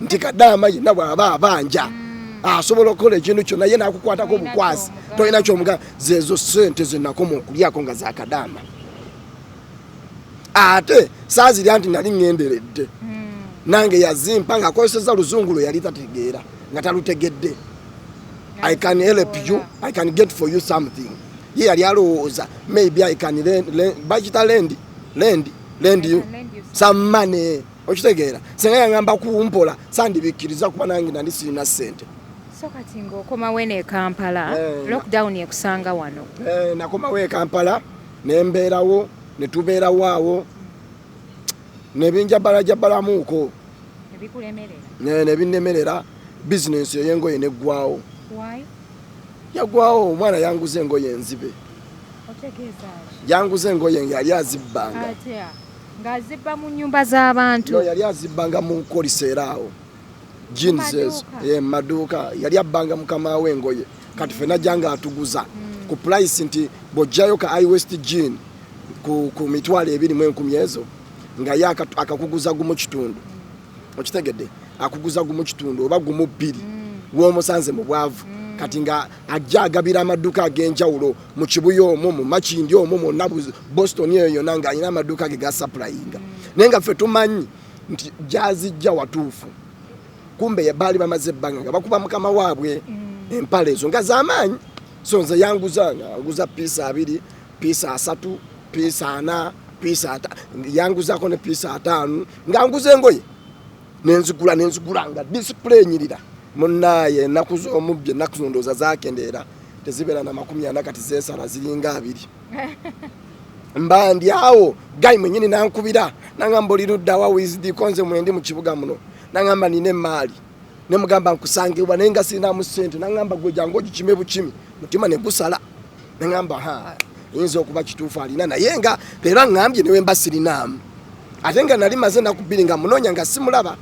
nti kadaama yenna bw'aba abanja asobola okukola ekintu kyonna, ye n'akukwatako Tolina bukwasi. ky'omugamba. Tolina kyomugamba. Zezo sente zenakoma okulyako nga za kadaama, ate saazirya nti nali ŋŋenderedde. Nange yazimpa ng'akozeseza luzungu lwe yali tategeera, nga talutegedde. "I can help you, I can get for you something." Ye yali alowooza maybe I can lend, bakita lend I you can lend you some money. Okitegeera, senga yaŋŋamba kumpola, sandibikkiriza kuba nange nali sirina ssente. So kati ng'okomawo eno e Kampala, Eh. lockdown ekusanga wano? Eh, nakomawo e Kampala nembeerawo, netubeerawo awo nebinjabalajabalamuuko. Ebikulemerera? Nebinnemerera, bizinensi ey'engoye neggwawo. Why? Yaggwawo, omwana yanguza engoye enzibe. Otegeeza ki? Yanguza engoye nga yali azibbanga. Atya, ng'azibba mu nnyumba z'abantu? No, yali azibbanga mu nkolisa awo jeans ezo. Maduuka? Eh, mu maduuka. Yali abbanga mukama we engoye. Kati ffe najja nga atuguza ku price nti bw'ojjayo ka high waist jean ku 20,000 ezo, nga ye akakuguza 1.5. Okitegedde, akuguza 1.5 oba 1.2 w'omusanze mu bwavu. Kati nga ajja agabira amaduuka ag'enjawulo mu Kibuye omwo, mu Makindi omwo mwonna, Boston eyo yonna, ng'alina amaduuka ge gasupplyinga, naye nga ffe tumanyi nti gyazijja watuufu. Kumbe baali bamaze ebbanga nga bakuba mukama waabwe empale ezo nga z'amaanyi. So nze yanguza nga anguza piece 20, piece 30, piece 40, piece yanguzaako ne piece 50, nga nguza engoye nenzigula, nenzigula nga display enyirira. Munaaye, ennaku z'omubbi, ennaku zino ndowooza zakendeera, tezibeera na 40, kati zeesala ziringa 20. Mba ndi awo, guy mwenyini nankubira, nangamba, "Oli luddawa Wizidi?" Ko nze mwendi mu kibuga muno. Nangamba, "Nina emaali." Nemugamba nkusangibwa naye nga sirinamu ssente, naŋŋamba gwe jangu ogikime bukimi, mutima ne gusala. Neŋŋamba ha, eyinza okuba kituufu alina, naye nga leero aŋŋambye newe mba sirinaamu. Ate nga nali maze ennaku 2 nga munoonya nga simulaba.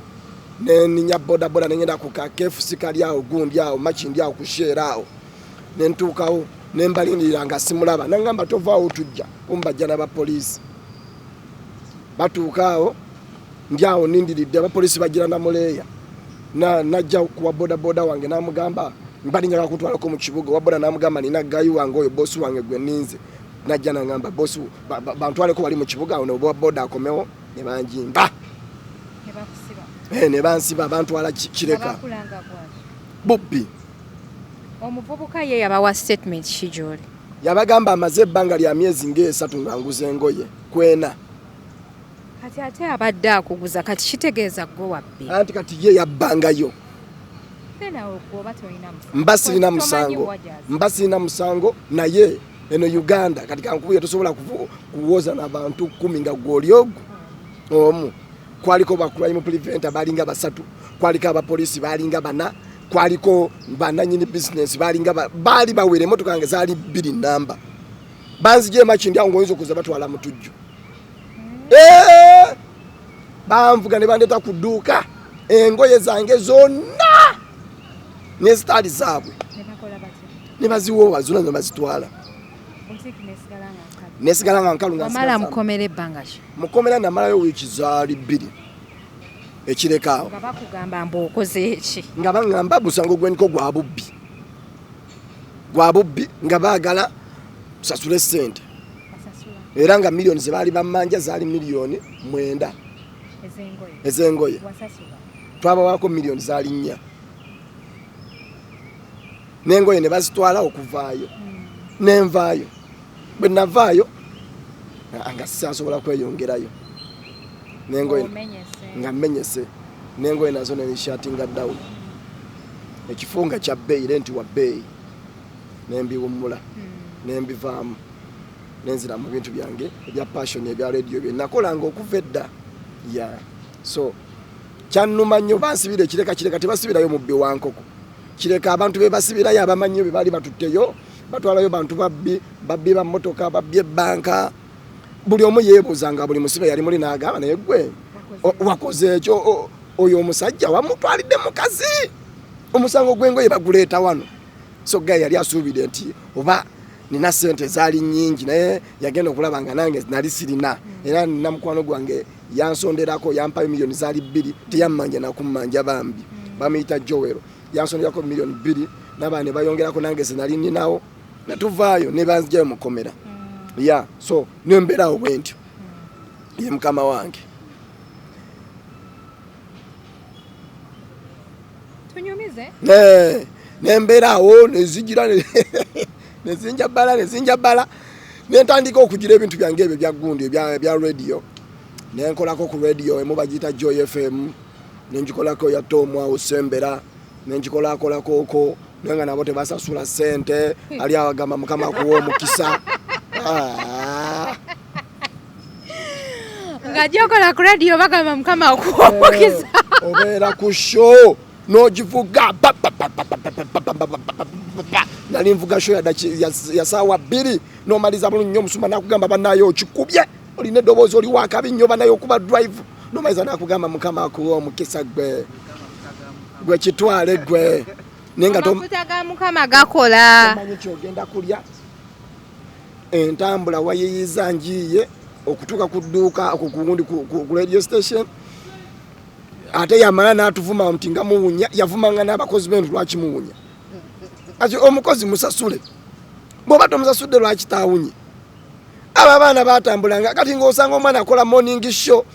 Neninya bodaboda nengenda ku ka KFC kali awo gundi awo Makindi awo ku Shell awo, nentuukawo nembalindirira nga simulaba. Naŋŋamba tovaawo tujja kumbajja n'abapoliisi. Batuuka awo ndi awo nindiridde abapoliisi bagira namuleeya. Najja kuwa bodaboda wange n'amugamba mbadde njagala kutwalako mu kibuga. Owa boda n'amugamba nina gayi wange oyo boosi wange gwe nninze. Najja n'angamba boosi bantwaleko wali mu kibuga awo n'owa boda akomewo, ne banjimba. Ne bakusiba. Ne bansiba, bantwala Kireka. Bakulanga bwaki? Bubbi. Omuvubuka ye yabawa statement ki gy'oli? Yabagamba amaze ebbanga lya myezi ng'esatu nga nguza engoye kwena. Kati ate abadde akuguza, kati kitegeeza gwe wabbi. Anti kati ye yabbangayo. Mba sirina musango, mba sirina musango, naye eno Uganda kati kankubuye tosobola kuwoza n'abantu 10 nga gwe oli ogwo omu. Kwaliko ba crime preventer balinga 3, kwaliko abapoliisi balinga 4, kwaliko bannannyini business balinga baali bawera, emmotoka yange zaali 2 namba. Banzigye Makindi awo ng'oyinza okuza batwala mutujju. Banvuga ne bandeeta ku dduuka, engoye zange zonna n'ezitaali zaabwe ne baziwoowa zonna ne bazitwala. Nesigala nga nkalu nga Wamala nsigala mukomera ebbanga ki? Mukomera namalayo wiiki zaali 2 ekireka awo. Nga bakugamba mbu okoze eki? Nga baŋŋamba musango gweniko gwa bubbi. Gwa bubbi nga baagala tusasule ssente. Basasula. Era nga miliyoni ze baali bammanja zaali miliyoni 9. Ez'engoye. Ez'engoye. Wasasula. Twabawaako miliyoni zaali 4. N'engoye ne bazitwala okuvaayo. Nenvaayo. Bwe navaayo, nga sisobola kweyongerayo. N'engoye Omenyese. nga mmenyese. N'engoye nazo ne nshatinga down. Ekifo nga kya bbeeyi, renti wa bbeeyi. Ne mbiwummula. Ne mbivaamu. Ne nzira mu bintu byange ebya passion, ebya radio bye nakolanga okuva edda. Yeah. So kyannuma nnyo, bansibira ekireka, Kireka tebasibirayo mubbi wa nkoko. Kireka abantu be basibirayo abamanyi be baali batutteyo, batwalayo bantu babbi, babbi ba mmotoka, babbi ebbanka. Buli omu yeebuuza nga buli musibe yali muli n'agamba naye gwe wakoze ekyo, oyo omusajja wamutwalidde mukazi. Omusango gw'engoye baguleeta wano. So guy yali asuubidde nti oba nina ssente zaali nnyingi, naye yagenda okulaba nga nange nali sirina. Era nina mukwano gwange yansonderako, yampayo miliyoni zaali 2, teyammanja nakummanja bambi. Bamuyita Joel. Yansonderako miliyoni 2, n'abaana ne bayongerako nange ze nali nninawo, ne tuvaayo ne banzigyayo mu kkomera. Yeah, so ne mbeerawo bwe ntyo. Ye mukama wange. Tunyumize? Ne mbeerawo, ne zigira, ne zinjabala, ne zinjabala. Ne ntandika okugira ebintu byange ebyo ebya gundi, ebya radio. Ne nkolako ku radio emu bagiyita Joy FM. Ne ngikolako ya Tom awo Sembera. Ne ngikolakolako okwo, naye nga nabo tebasasula ssente. Ali awo agamba Mukama akuwe omukisa. Nga gyokola ku radio bagamba Mukama akuwe omukisa. Obeera ku show n'ogivuga, ba, ba, ba, ba, ba, ba, ba, ba, ba, ba, ba, ba, ba, ba. Nali nvuga show ya ssaawa 2, n'omaliza bulungi nnyo, omusumba n'akugamba bannaaye okikubye, olina eddoboozi oli wakabi nnyo bannaaye okuba drive. N'omaliza n'akugamba Mukama akuwe omukisa gwe. Gwe kitwale gwe. Naye nga Amafuta ga Mukama gakola. Tomanyi ky'ogenda kulya. Entambula wayiyiza njiiye okutuuka ku dduuka, ku gundi, ku radio station. Ate yamala n'atuvuma nti nga muwunya, yavumanga n'abakozi be nti lwaki muwunya. Ati omukozi musasule. Bw'oba tomusasudde lwaki taawunye? Abo abaana baatambulanga, kati ng'osanga omwana akola morning show,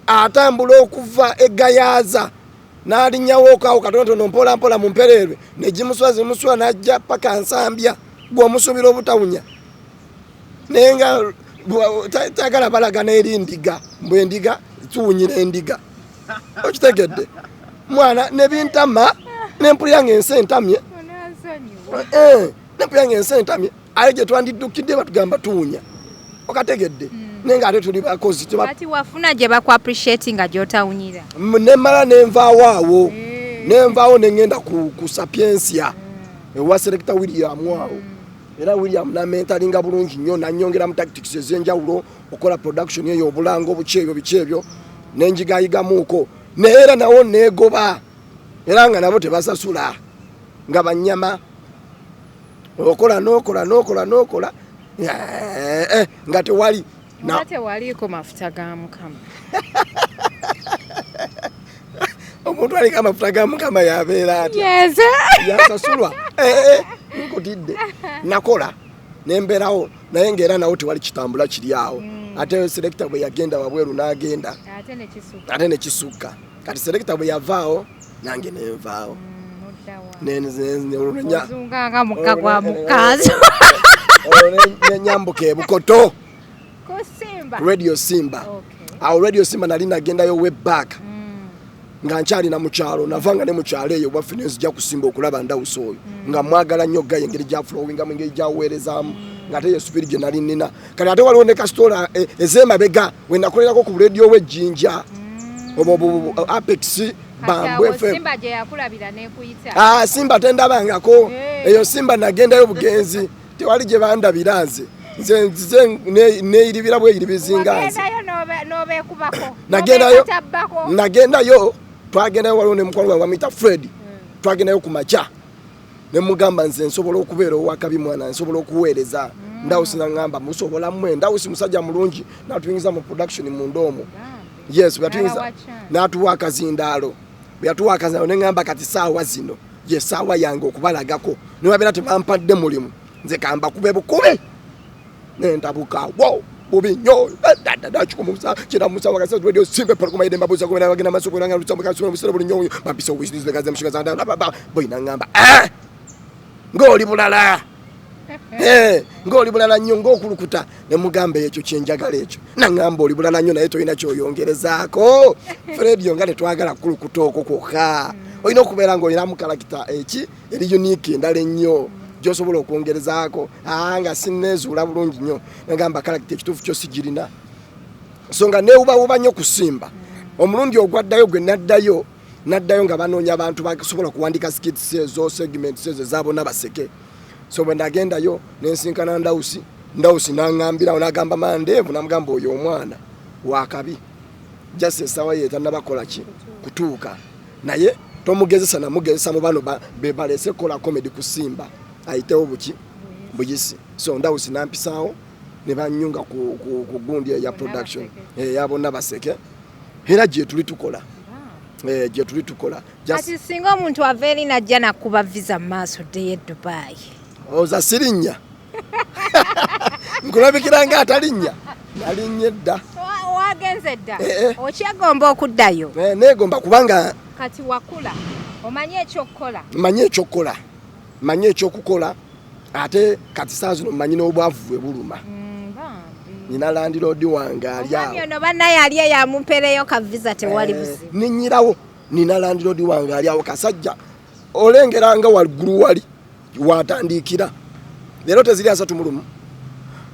atambula okuva e Gayaza, n'alinnyawo awo katonotono mpola mpola mu mpereerwe, ne gimusula zimusula n'ajja paka Nsambya, gwe omusuubira obutawunya. Naye nga tayagala balaga n'eri ndiga, mbu endiga tuwunyira endiga. Okitegedde? Mwana ne bintama, ne mpulira ng'ensi entamye. Ne mpulira ng'ensi entamye, aye gye twandiddukidde batugamba tuwunya. Okategedde? Naye ng'ate tuli bakozi, Kati wafuna gye baku appreciate nga gy'otawunyira. Ne mmala ne nvaawo awo. Nenvaawo nengenda ku Sapientia ewa Selector William awo. Era William namentalinga bulungi nnyo, nanyongera mu tactics ez'enjawulo okola production eyo, obulango buki ebyo biki ebyo, nenjigayigamuuko. Naye era nawo neegoba, era nga nabo tebasasula, nga banyama okola nokola nokola nokola nga tewali. Nga tewaliiko mafuta ga Mukama. Omuntu aliko amafuta ga Mukama yabeera atya? Yes. Yasasulwa. Nkutidde nakola nembeerawo, naye ngaera nawo tewali kitambula kiri awo. Ate selector bwe yagenda wabweru n'agenda ate ate nekisukka. Kati selector bwe yavaawo, nange nenvaawo. Ozunganga mukka gwa mukanzu. Nenyambuka ebukoto ku Simba, Radio Simba. Awo Radio Simba nali nagendayo way back nga nkyalina mukyalo, navanga ne mukyalo eyo waffe, nenzija kusimba okulaba Ndawusi oyo nga mwagala nnyo gaye, engeri gyaflowingamu, engeri gyaweerezaamu, nga ate ye speed gye nali nina. Kati ate waliwo ne kasitola ez'emabega we nakolerako ku radio w'ejjinja, obwo Apex Bambu FM. Simba gye yakulabira nekuyita. Ah, Simba tendabangako. Eyo Simba nagendayo bugenzi, tewali gye bandabira. Nze nzize neeyiribira bweyiribizinga nze. Wagendayo n'obeekubako? Nagendayo. N'obeekatabbako? Nagendayo, twagendayo, waliwo ne mukwano gwange bamuyita Fred. Twagendayo ku makya, ne mugamba nze nsobola okubeera owakabi, mwana, nsobola okuweereza Ndawusi. Naŋŋamba musobola mmwe. Ndawusi musajja mulungi, natuyingiza mu production munda omwo. Yes, bwe yatuyingiza N'abawa chance. N'atuwa akazindaalo. Bwe yatuwa akazindaalo, ne ŋŋamba kati saawa zino ye saawa yange okubalagako, ne babeera tebampadde mulimu, nze kambakube bukubi. Nentabuka wo bubi nnyo kikumusa kiramusa wakasi Radio Simba pologoma yede mbabuza kumena bagenda masoko nanga lusambo kasoma musero buli nnyo bampisa obuyisirizi gaza mushiga zanda boy. Nangamba, eh, ng'oli bulala. Ng'oli bulala nnyo ng'okulukuta. Ne mugamba ekyo kyenjagala ekyo. Naŋŋamba oli bulala nnyo, naye tolina kyoyongerezaako. Fredio, nga tetwagala kukulukuta okwo kwokka, olina okubeera ng'olinamu character eki eri unique endala ennyo gyosobola okwongerezaako. Aa, nga sinneezuula bulungi nnyo. Nagamba character ekituufu kyo sigirina, so nga neewubawuba nnyo kusimba. Omulundi ogwaddayo gwe naddayo, naddayo nga banoonya abantu basobola kuwandika skits ezo, segments ezo ezabonna baseke. So bwe nagendayo nensinkana Ndawusi. Ndawusi naŋŋambirawo, nagamba Mandeevu, namugamba oyo omwana wakabi, just essaawa ye tannabakola ki kutuuka, naye tomugezesa. Namugezesa mu bano be balese kukola comedy ku Simba, ayitewo buki buyisi. So Ndawusi nampisaawo ne banyunga ku gundi eya production eya bonna baseke, era gye tuli tukola. Gye tuli tukola. Kati singa omuntu ava eri najja nakuba visa mu maaso ddeyo e Dubai? Oza sirinnya, nkulabikira nga atalinnya? Nalinnya edda. Wagenze dda? Eh, eh. Okyegomba okuddayo? Neegomba kubanga Kati wakula, omanyi ekyokukola. Manyi ekyokukola, manyi ekyokukola. Ate kati saa zino mmanyi n'obwavu bwe buluma. Nina landlord wange ali Omwami awo. ono bannaye ali eyo amumpereyo ka visa, tewali buzibu. Ninyirawo, nina landlord wange ali awo, kasajja olengera nga waggulu wali watandikira leero teziri 31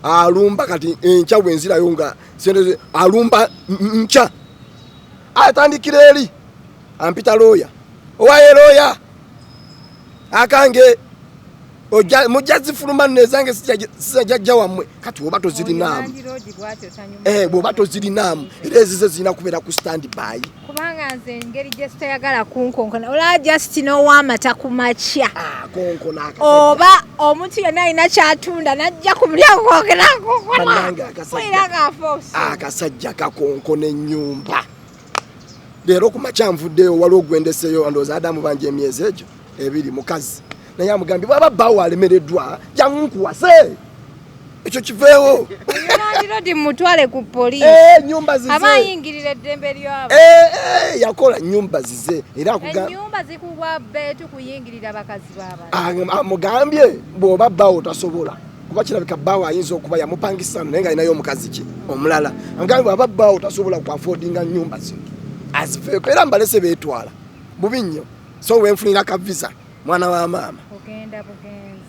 alumba. Kati enkya bwenzirayo nga sente alumba nkya atandikira eri ampita looya, owaye looya akange mujja zifuluma nno ezange sijajja wammwe. Kati woba tozirinaamu, bw'oba tozirinaamu, era ezize zirina kubeera ku stand by. Kubanga nze engeri gye sitayagala kunkonkona, olaba just n'owamata ku makya Konkona akasajja. Oba omuntu yenna alina kyatunda najja ku mulyango kwogera nkonkona. Bannange, akasajja. Era ng'afa obusungu. Akasajja kakonkona ennyumba. Leero ku makya nvuddeyo, waliwo gwendeseyo, ndowooza adamu banja emyezi egyo 2, mukazi, naye amugambye bwaba bbaawo alemereddwa, jangu nkuwase, ekyo kiveewo. Oyo landlord mutwale ku poliisi. Nyumba zize. Aba ayingirira eddembe lyabo. Yakola nyumba zize era akuga Ennyumba zikuwa beetu kuyingirira bakazi b'abantu. Amugambye bw'oba bbaawo tasobola, kuba kirabika bbaawo ayinza okuba yamupangisa naye nga alinayo omukazi ki omulala. Amugambye bw'aba bbaawo tasobola ku affordinga nyumba zino, azifeeko, era mbalese beetwala bubi nnyo. So wenfunira ka visa, mwana wa maama. Ogenda bugenzi.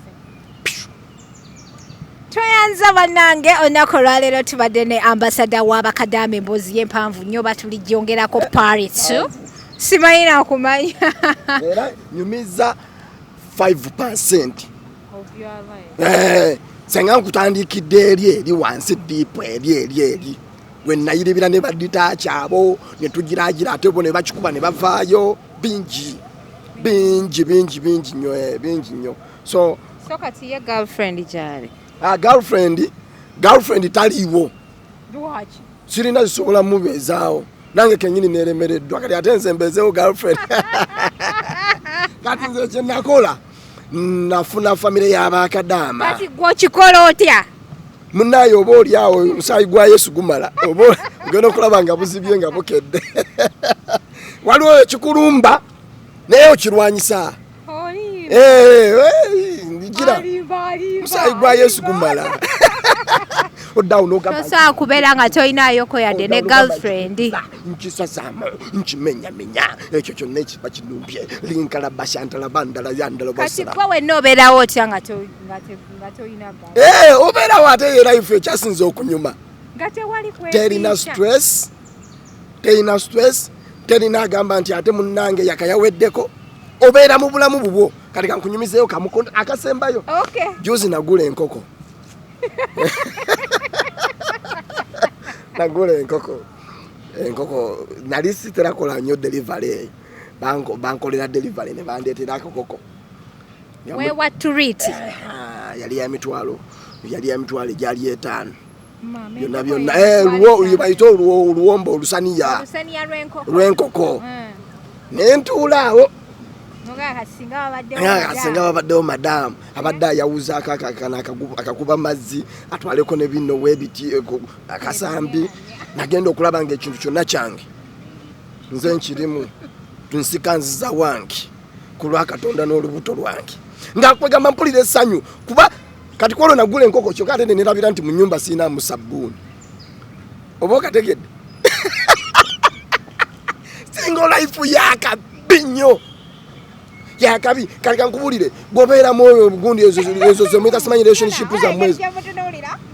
Tweyanza bannange, olunaku olwaleero tubadde ne ambasada w'abakadaama. Emboozi y'empanvu nnyo, batulijjongerako part 2. Simanyi nakumanya. Era nyumiza 5% Eh, senga nkutandikidde eri eri wansi deep eri eri eri we nayiribira ne baditaaki abo ne tugiragira ate bo ne bakikuba ne bavaayo bingi bingi bingi bingi nnyo eh, bingi nnyo so So kati ye girlfriend gyali? Ah, girlfriend taliiwo. Lwaki? Sirina zisobola mubeezaawo, nange kenyini neremereddwa. Kati ate nze mbeezeewo girlfriend? Kati nze kyenakola, nafuna famire y'abakadaama. Kati gwe okikola otya? Munaye, oba oli awo omusaayi gwa Yesu gumala, oba ogenda okulaba nga buzibye nga bukedde. Waliwo ekikulumba naye okirwanyisa. Eh, eh, ngira musaayi gwa Yesu gumala, oddawo n'ogamba Tosobola kubeera nga tolinayoko yadde ne girlfriend. Nkisazaamu, nkimenyamenya, ekyo kyonna ekiba kinumbye linkalabashantalabandala yandala. Kati gwe wenna obeerawo otya nga toyina girlfriend? Eh, obeerawo ate ye life ekyasinze okunyuma. Nga tewali Terina kwepiica. stress, terina stress, terina agamba nti ate munnange yakayaweddeko. Obeera mu bulamu bubwo. Kati kankunyumizeeyo kamukondo akasembayo. Okay. Juzi nagula enkoko, nagula enkoko. Nali siterakola nnyo delivery eyo. Bankolera delivery ne bandeetera akakoko. Weewa treat. Ah, yali ya mitwalo egyali 5 byonna byonna. Eh, bayite oluwombo, olusaniya. Olusaniya lw'enkoko. Lw'enkoko. Nentuula awo. Nogaa singa babaddewo Nga madaamu. singa babaddewo madaamu abadde ayawuzaako akakana akakuba mazzi atwaleko ne bino weebiti akasambi. Nagenda okulaba nga ekintu kyonna kyange nze nkirimu, nsika nziza wange ku lwa Katonda n'olubuto lwange, nga kwegamba mpulira essanyu kuba kati kwolwo nagula enkoko, kyokka ate nenerabira nti mu nyumba siinamu sabbuuni. Oba okategedde, single life yakabi nnyo, yakabi. Kale kankubulire, bw'obeeramu oyo obugundi ezo ezo zemuyita simanyi relationship zammwe ezo,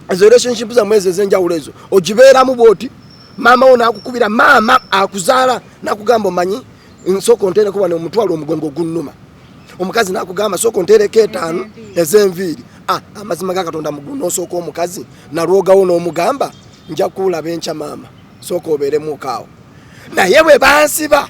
ezo relationship zammwe ezo ez'enjawulo ezo ogibeeramu bw'oti, maama wo n'akukubira, maama akuzaala n'akugamba, "Omanyi nsooka onteereko wano omutwalo, omugongo gunnuma." Omukazi n'akugamba, "Sooka onteereko 5 ez'enviiri." Ah, amazima ga Katonda, mugulu n'osooka omukazi nalwogawo n'omugamba, "Nja kuulaba enkya maama, sooka obeeremuuko awo." Naye bwe bansiba,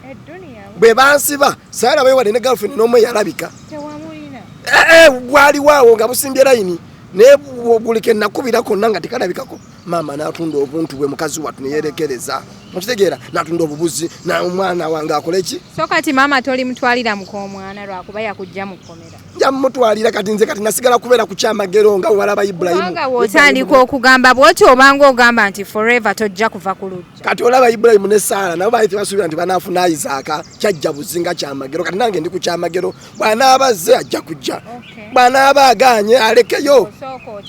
bwe bansiba saalabayo wadde ne girlfriend n'omu eyalabika. Tewamulina? Eh, eh, bwaliwo awo nga busimbye layini, naye buli ke nakubira konna nga tekalabikako. Maama n'atunda obuntu bwe, mukazi wattu neyerekereza, okitegeera, n'atunda obubuzi na omwana wange akole ki? So kati maama tolimutwalira mukoomwana lwakuba yakujja mu kkomera? Nja mumutwalira. Kati nze kati nasigala kubeera ku kyamagero nga bwe Ibulayimu. Kubanga bw'otandika okugamba bw'oti, obanga ogamba nti forever tojja kuva ku lujja. Kati olaba Ibulayimu ne Saala nabo baali tebasuubira nti banaafuna Isaaka. Kyajja buzinga kyamagero. Kati nange ndi ku kyamagero, bw'anaaba azze ajja kujja, bw'anaaba agaanye alekeyo.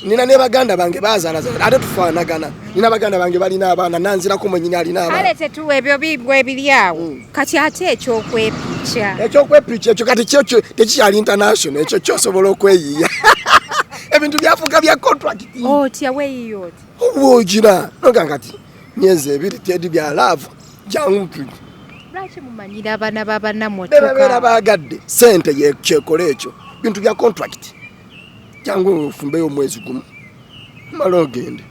Nina ne baganda bange bazaalazaala ate tufaanagana. Nina baganda bange balina abaana, nanzirako mwenyini alina abaana. Kale tetuwa ebyo bigwa ebiri awo. Kati ate ekyokwepicha? Ekyokwepicha ekyo kati kyo tekikyali international. Ekyo kyosobola okweyiya, ebintu byafuuka bya contract. Otya weeyiya otya? Obwogira noga kati myezi 2 tedi bya love, jangu Lwaki mumanyira abaana b'abannammwe? Bebabeera baagadde sente kyekola ekyo, bintu bya contract. Jangu ofumbeyo omwezi gumu, mala ogende.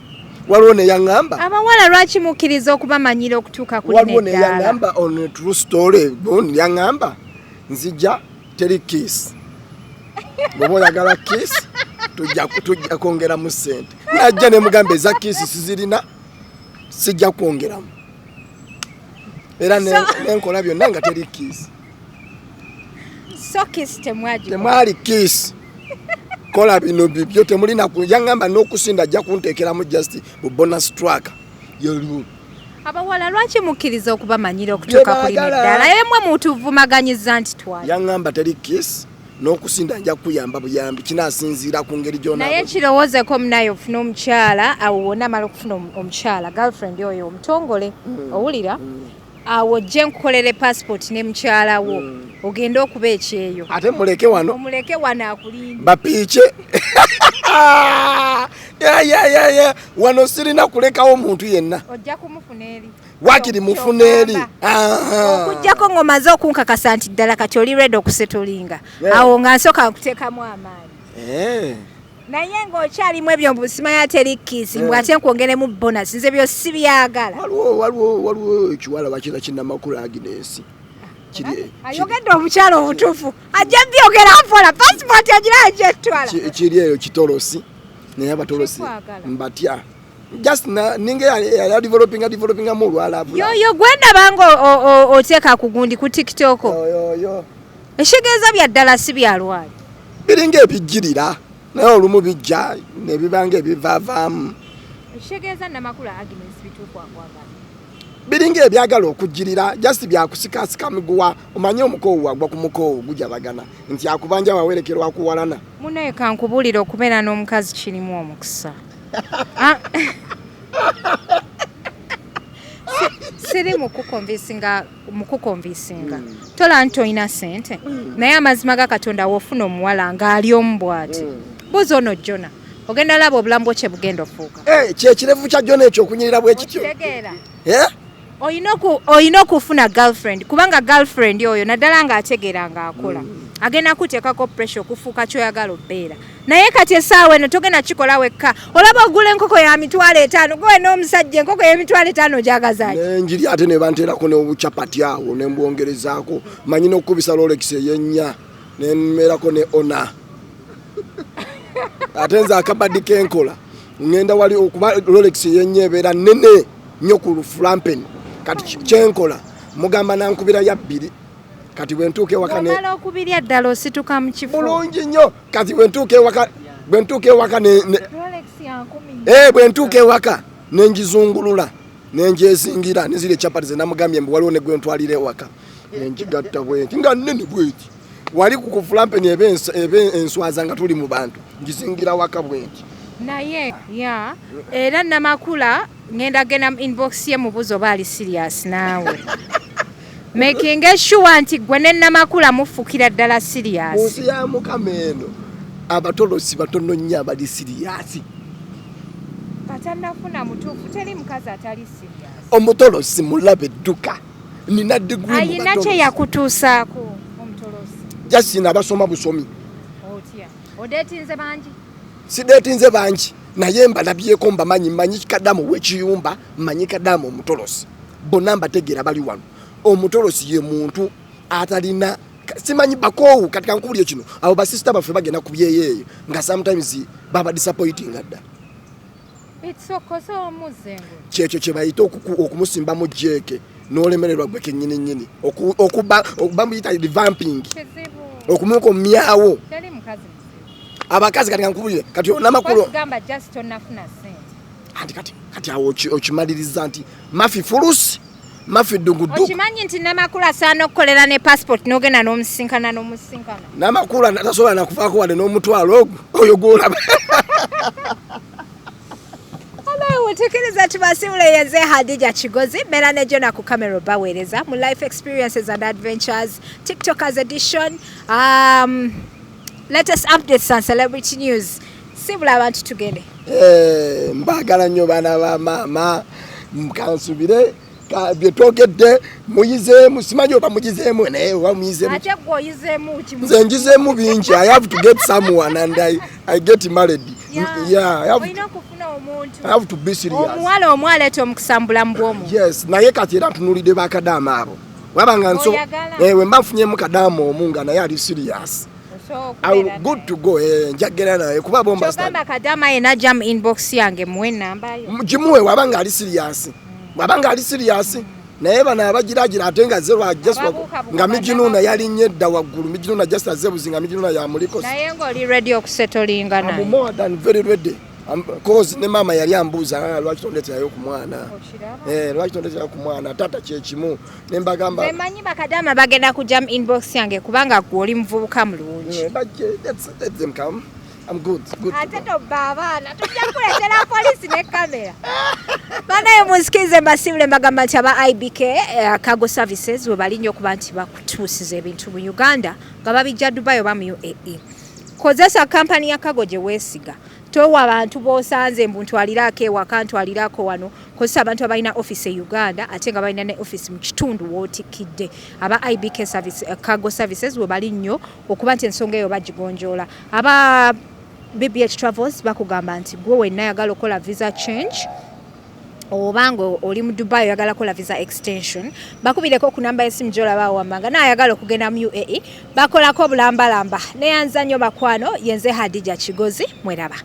Waliwo neyaŋŋamba Abawala lwaki mukkiriza okubamanyira okutuuka ku Waliwo lino eddaala? Neyaŋŋamba on a true story, gundi yaŋŋamba, "Nzija, teri kiss. Bw'oba oyagala kiss tujja kwongeramu sente." Najja nemugamba, "Eza kiss sizirina, sijja kwongeramu." Era nenkola byonna nga teri kiss. So kiss temwagi? Temwali kiss. "Kola bino bibyo, temulina yaŋŋamba n'okusinda ajja kunteekeramu just bu bonus track yaliwo. Abawala lwaki mukkiriza okubamanyira okutuuka ku lino Bye baagala. eddaala? Emwe mutuvumaganyiza nti twali Yaŋŋamba, "Teri kiss, n'okusinda nja kuyamba buyambi, kinaasinziira ku ngeri Naye gy'onaaba." kirowoozeko munaye, ofuna omukyala awo wonna, amala okufuna omukyala, girlfriend oyo omutongole, owulira awo ojje nkukolere passport ne mukyala wo, ogende okuba ekyeyo. Ate muleke wano. Omuleke wano akulinde. Bapiice. Ya, ya, ya, ya. Wano sirina kulekawo muntu yenna. Ojja kumufuna eri. Wakiri mufuna eri. Okujjako ng'omaze okunkakasa nti ddala kati oli ready okusettlinga. Awo nga nsooka nkuteekamu amaanyi. Naye ng'okyalimu ebyo mbu simanya teri kiss, mbu ate nkwongeremu bonus, nze byo sibyagala. Waliwo ekiwala bakira kinnamakula Agnes. Ayogedde omukyala obutuufu, ajja byogera mpola, passport agira agyetwala. Kiri eyo kitolosi, naye abatolosi mbatya. Just ninga ya developinga mu lwalavu. Yoyo gwenda bango oteeka ku gundi ku TikTok. Yoyo. Ekitegeeza bya ddala si bya lwali. Biringa ebijjirira, naye olumu bijja ne bibanga ebivaavaamu. Ekitegeeza Namakula Agnes bituufu akwagala. Biringa ebyagala okujjirira, just byakusikasika miguwa, omanye omukoowu agwa ku mukoowu gujabagana nti akubanja wawerekerwa akuwalana. Munaye kankubuulire, okubeera n'omukazi kirimu omukisa. Siri mukukonvinsinga tola nti olina ssente, naye amazima ga Katonda w'ofuna omuwala ng'ali omu bw'ati, buuza ono Jona, ogenda laba obulamu bwo kye bugenda ofuuka. Kyekirevu kya Jona ekyo okunyirira bwe kityo. Okitegeera? Olina okufuna girlfriend, kubanga girlfriend oyo naddala ng'ategeera ng'akola, agenda kuteekako pressure okufuuka ky'oyagala obbeera. Naye kati essaawa eno togenda kikola wekka. Olaba ogula enkoko ya 50,000, gwe n'omusajja enkoko y'emitwalo etaano ogyagaza ki? Nenjiri ate ne banteerako n'obucapati awo ne mbwongerezaako. Manyi n'okukubisa Rolex ey'ennya ne mmerako ne ona. Ate nze akabaddi k'enkola ŋŋenda wali okuba Rolex ey'ennya ebeera nnene nnyo ku flampeni. Kati kyenkola mugamba nankubira ya 2. Kati bwe ntuuka ewaka ne Bw'omala okubirya ddala osituka mu kifo. Bulungi nnyo. Kati bwe ntuuka ewaka, bwe ntuuka ewaka ne, ne Rolex ya nkumi. Bwe ntuuka ewaka ne ngizungulula, ne ngyezingira, ne zirya chapati ze namugambye mbu waliwo ne gwe ntwalira ewaka. Ne ngigatta bwenti nga nnene bweti. Wali ku flampeni ebe enswaza nga tuli mu bantu, ngizingira waka bwenti. Naye ya era Namakula ngenda genda mu inbox ye mubuuze oba ali serious naawe. Making sure nti gwe ne Namakula mufukira ddala serious. Mu nsi ya Mukama eno abatolosi batono nnyo abali serious. Katannafuna mutuufu, teri mukazi atali serious. Omutolosi mulabe dduka. Nina degree mu Ayina batolosi. kye yakutuusaako omutolosi. Just nabasoma busomi. Otya? Odeetinze bangi? Sideetinze bangi, naye mbalabyeko mbamanyi, mmanyi Kadamu w'ekiyumba, mmanyi Kadamu omutolosi. Bonna mbategeera bali wano. Omutolosi ye muntu atalina, simanyi bakoowu. Kati kankubulire kino, abo basisita baffe bagenda ku byeyo eyo nga sometimes baba disappointing dda. Kyekyo kye bayita okumusimba mu jeeke n'olemererwa gwe kennyini nnyini. Bamuyita revamping. Okumukomyawo. Abakazi kati kankubulire, kati onamakulu anti kati awo okimaliriza nti mafi fulusi, mafi dugudugu. Okimanyi nti Namakula asaana okukolera ne passport n'ogenda n'omusinkana n'omusinkana. Namakula tasobola nakuvaako wadde n'omutwalo ogwo oyo gw'olaba. Tukkiriza tubasiibule. Yenze Hadija Kigozi, mbeera ne Jona ku kamera baweereza mu Life Experiences and Adventures TikTokers edition. Latest updates and celebrity news. Sibula abantu tugende. Mbaagala nnyo baana ba maama, kansubire bye twogedde muyizeemu, simanyi oba mugizeemu naye oba muyizeemu. Ate gwe oyizeemu ki? Nze njizeemu bingi. I have to get someone and I get married. Yeah, Olina okufuna omuntu. I have to be serious. Omuwala omu aleeta omukisa mu bulamu bw'omuntu. Yes, naye kati era ntunuulidde bakadaama abo. Waba nga nso, Oyagala? We mba nfunyemu kadaama omu nga naye ali serious. I will good to go. Njagala naye kuba bomba star. Kyogamba kadaama yenna ajja mu inbox yange muwe ennamba yo. Gimuwe waba nga ali serious. Waba nga ali serious. Naye bano abagiragira ate nga ze lwa just Ababuukabuuka nga Mijinuna bana. yalinye dda waggulu. Mijinuna just azebuzi nga Mijinuna yamuliko. Naye ng'oli ready okusettlinga I'm naye. more than very ready. Cause ne maama yali ambuuza, lwaki tondeterayo ku mwana? Okiraba? Lwaki tondeterayo ku mwana? Taata kye kimu. Ne mbagamba, Mmanyi bakadaama bagenda kujja mu inbox yange kubanga gwe oli muvubuka mulungi. But, let them come. I'm good. Good to Ate go. tobba abaana, tujja kuleetera poliisi ne kamera. Banaye munsikirize mbasiibule, mbagamba nti aba IBK Cargo Services we bali nnyo okuba nti bakutuusiza ebintu mu Uganda nga babijja Dubai oba mu UAE. Kozesa kampani ya cargo gye weesiga. Towa abantu b'osanze mbu ntwaliraako ewaka, ntwaliraako wano. Kozesa abantu abalina office e Uganda ate nga balina ne office mu kitundu w'otikkidde. Aba IBK service, Cargo Services we bali nnyo okuba nti ensonga eyo bagigonjoola. Aba BBH Travels bakugamba nti gwe wenna ayagala okukola visa change oba nga oli mu Dubai oyagala kola visa extension, bakubireko ku namba y'essimu gy'olaba awo wammanga. Naayagala okugenda mu UAE, bakolako obulambalamba. Neyanza nnyo bakwano, yenze Hadija Kigozi, mweraba.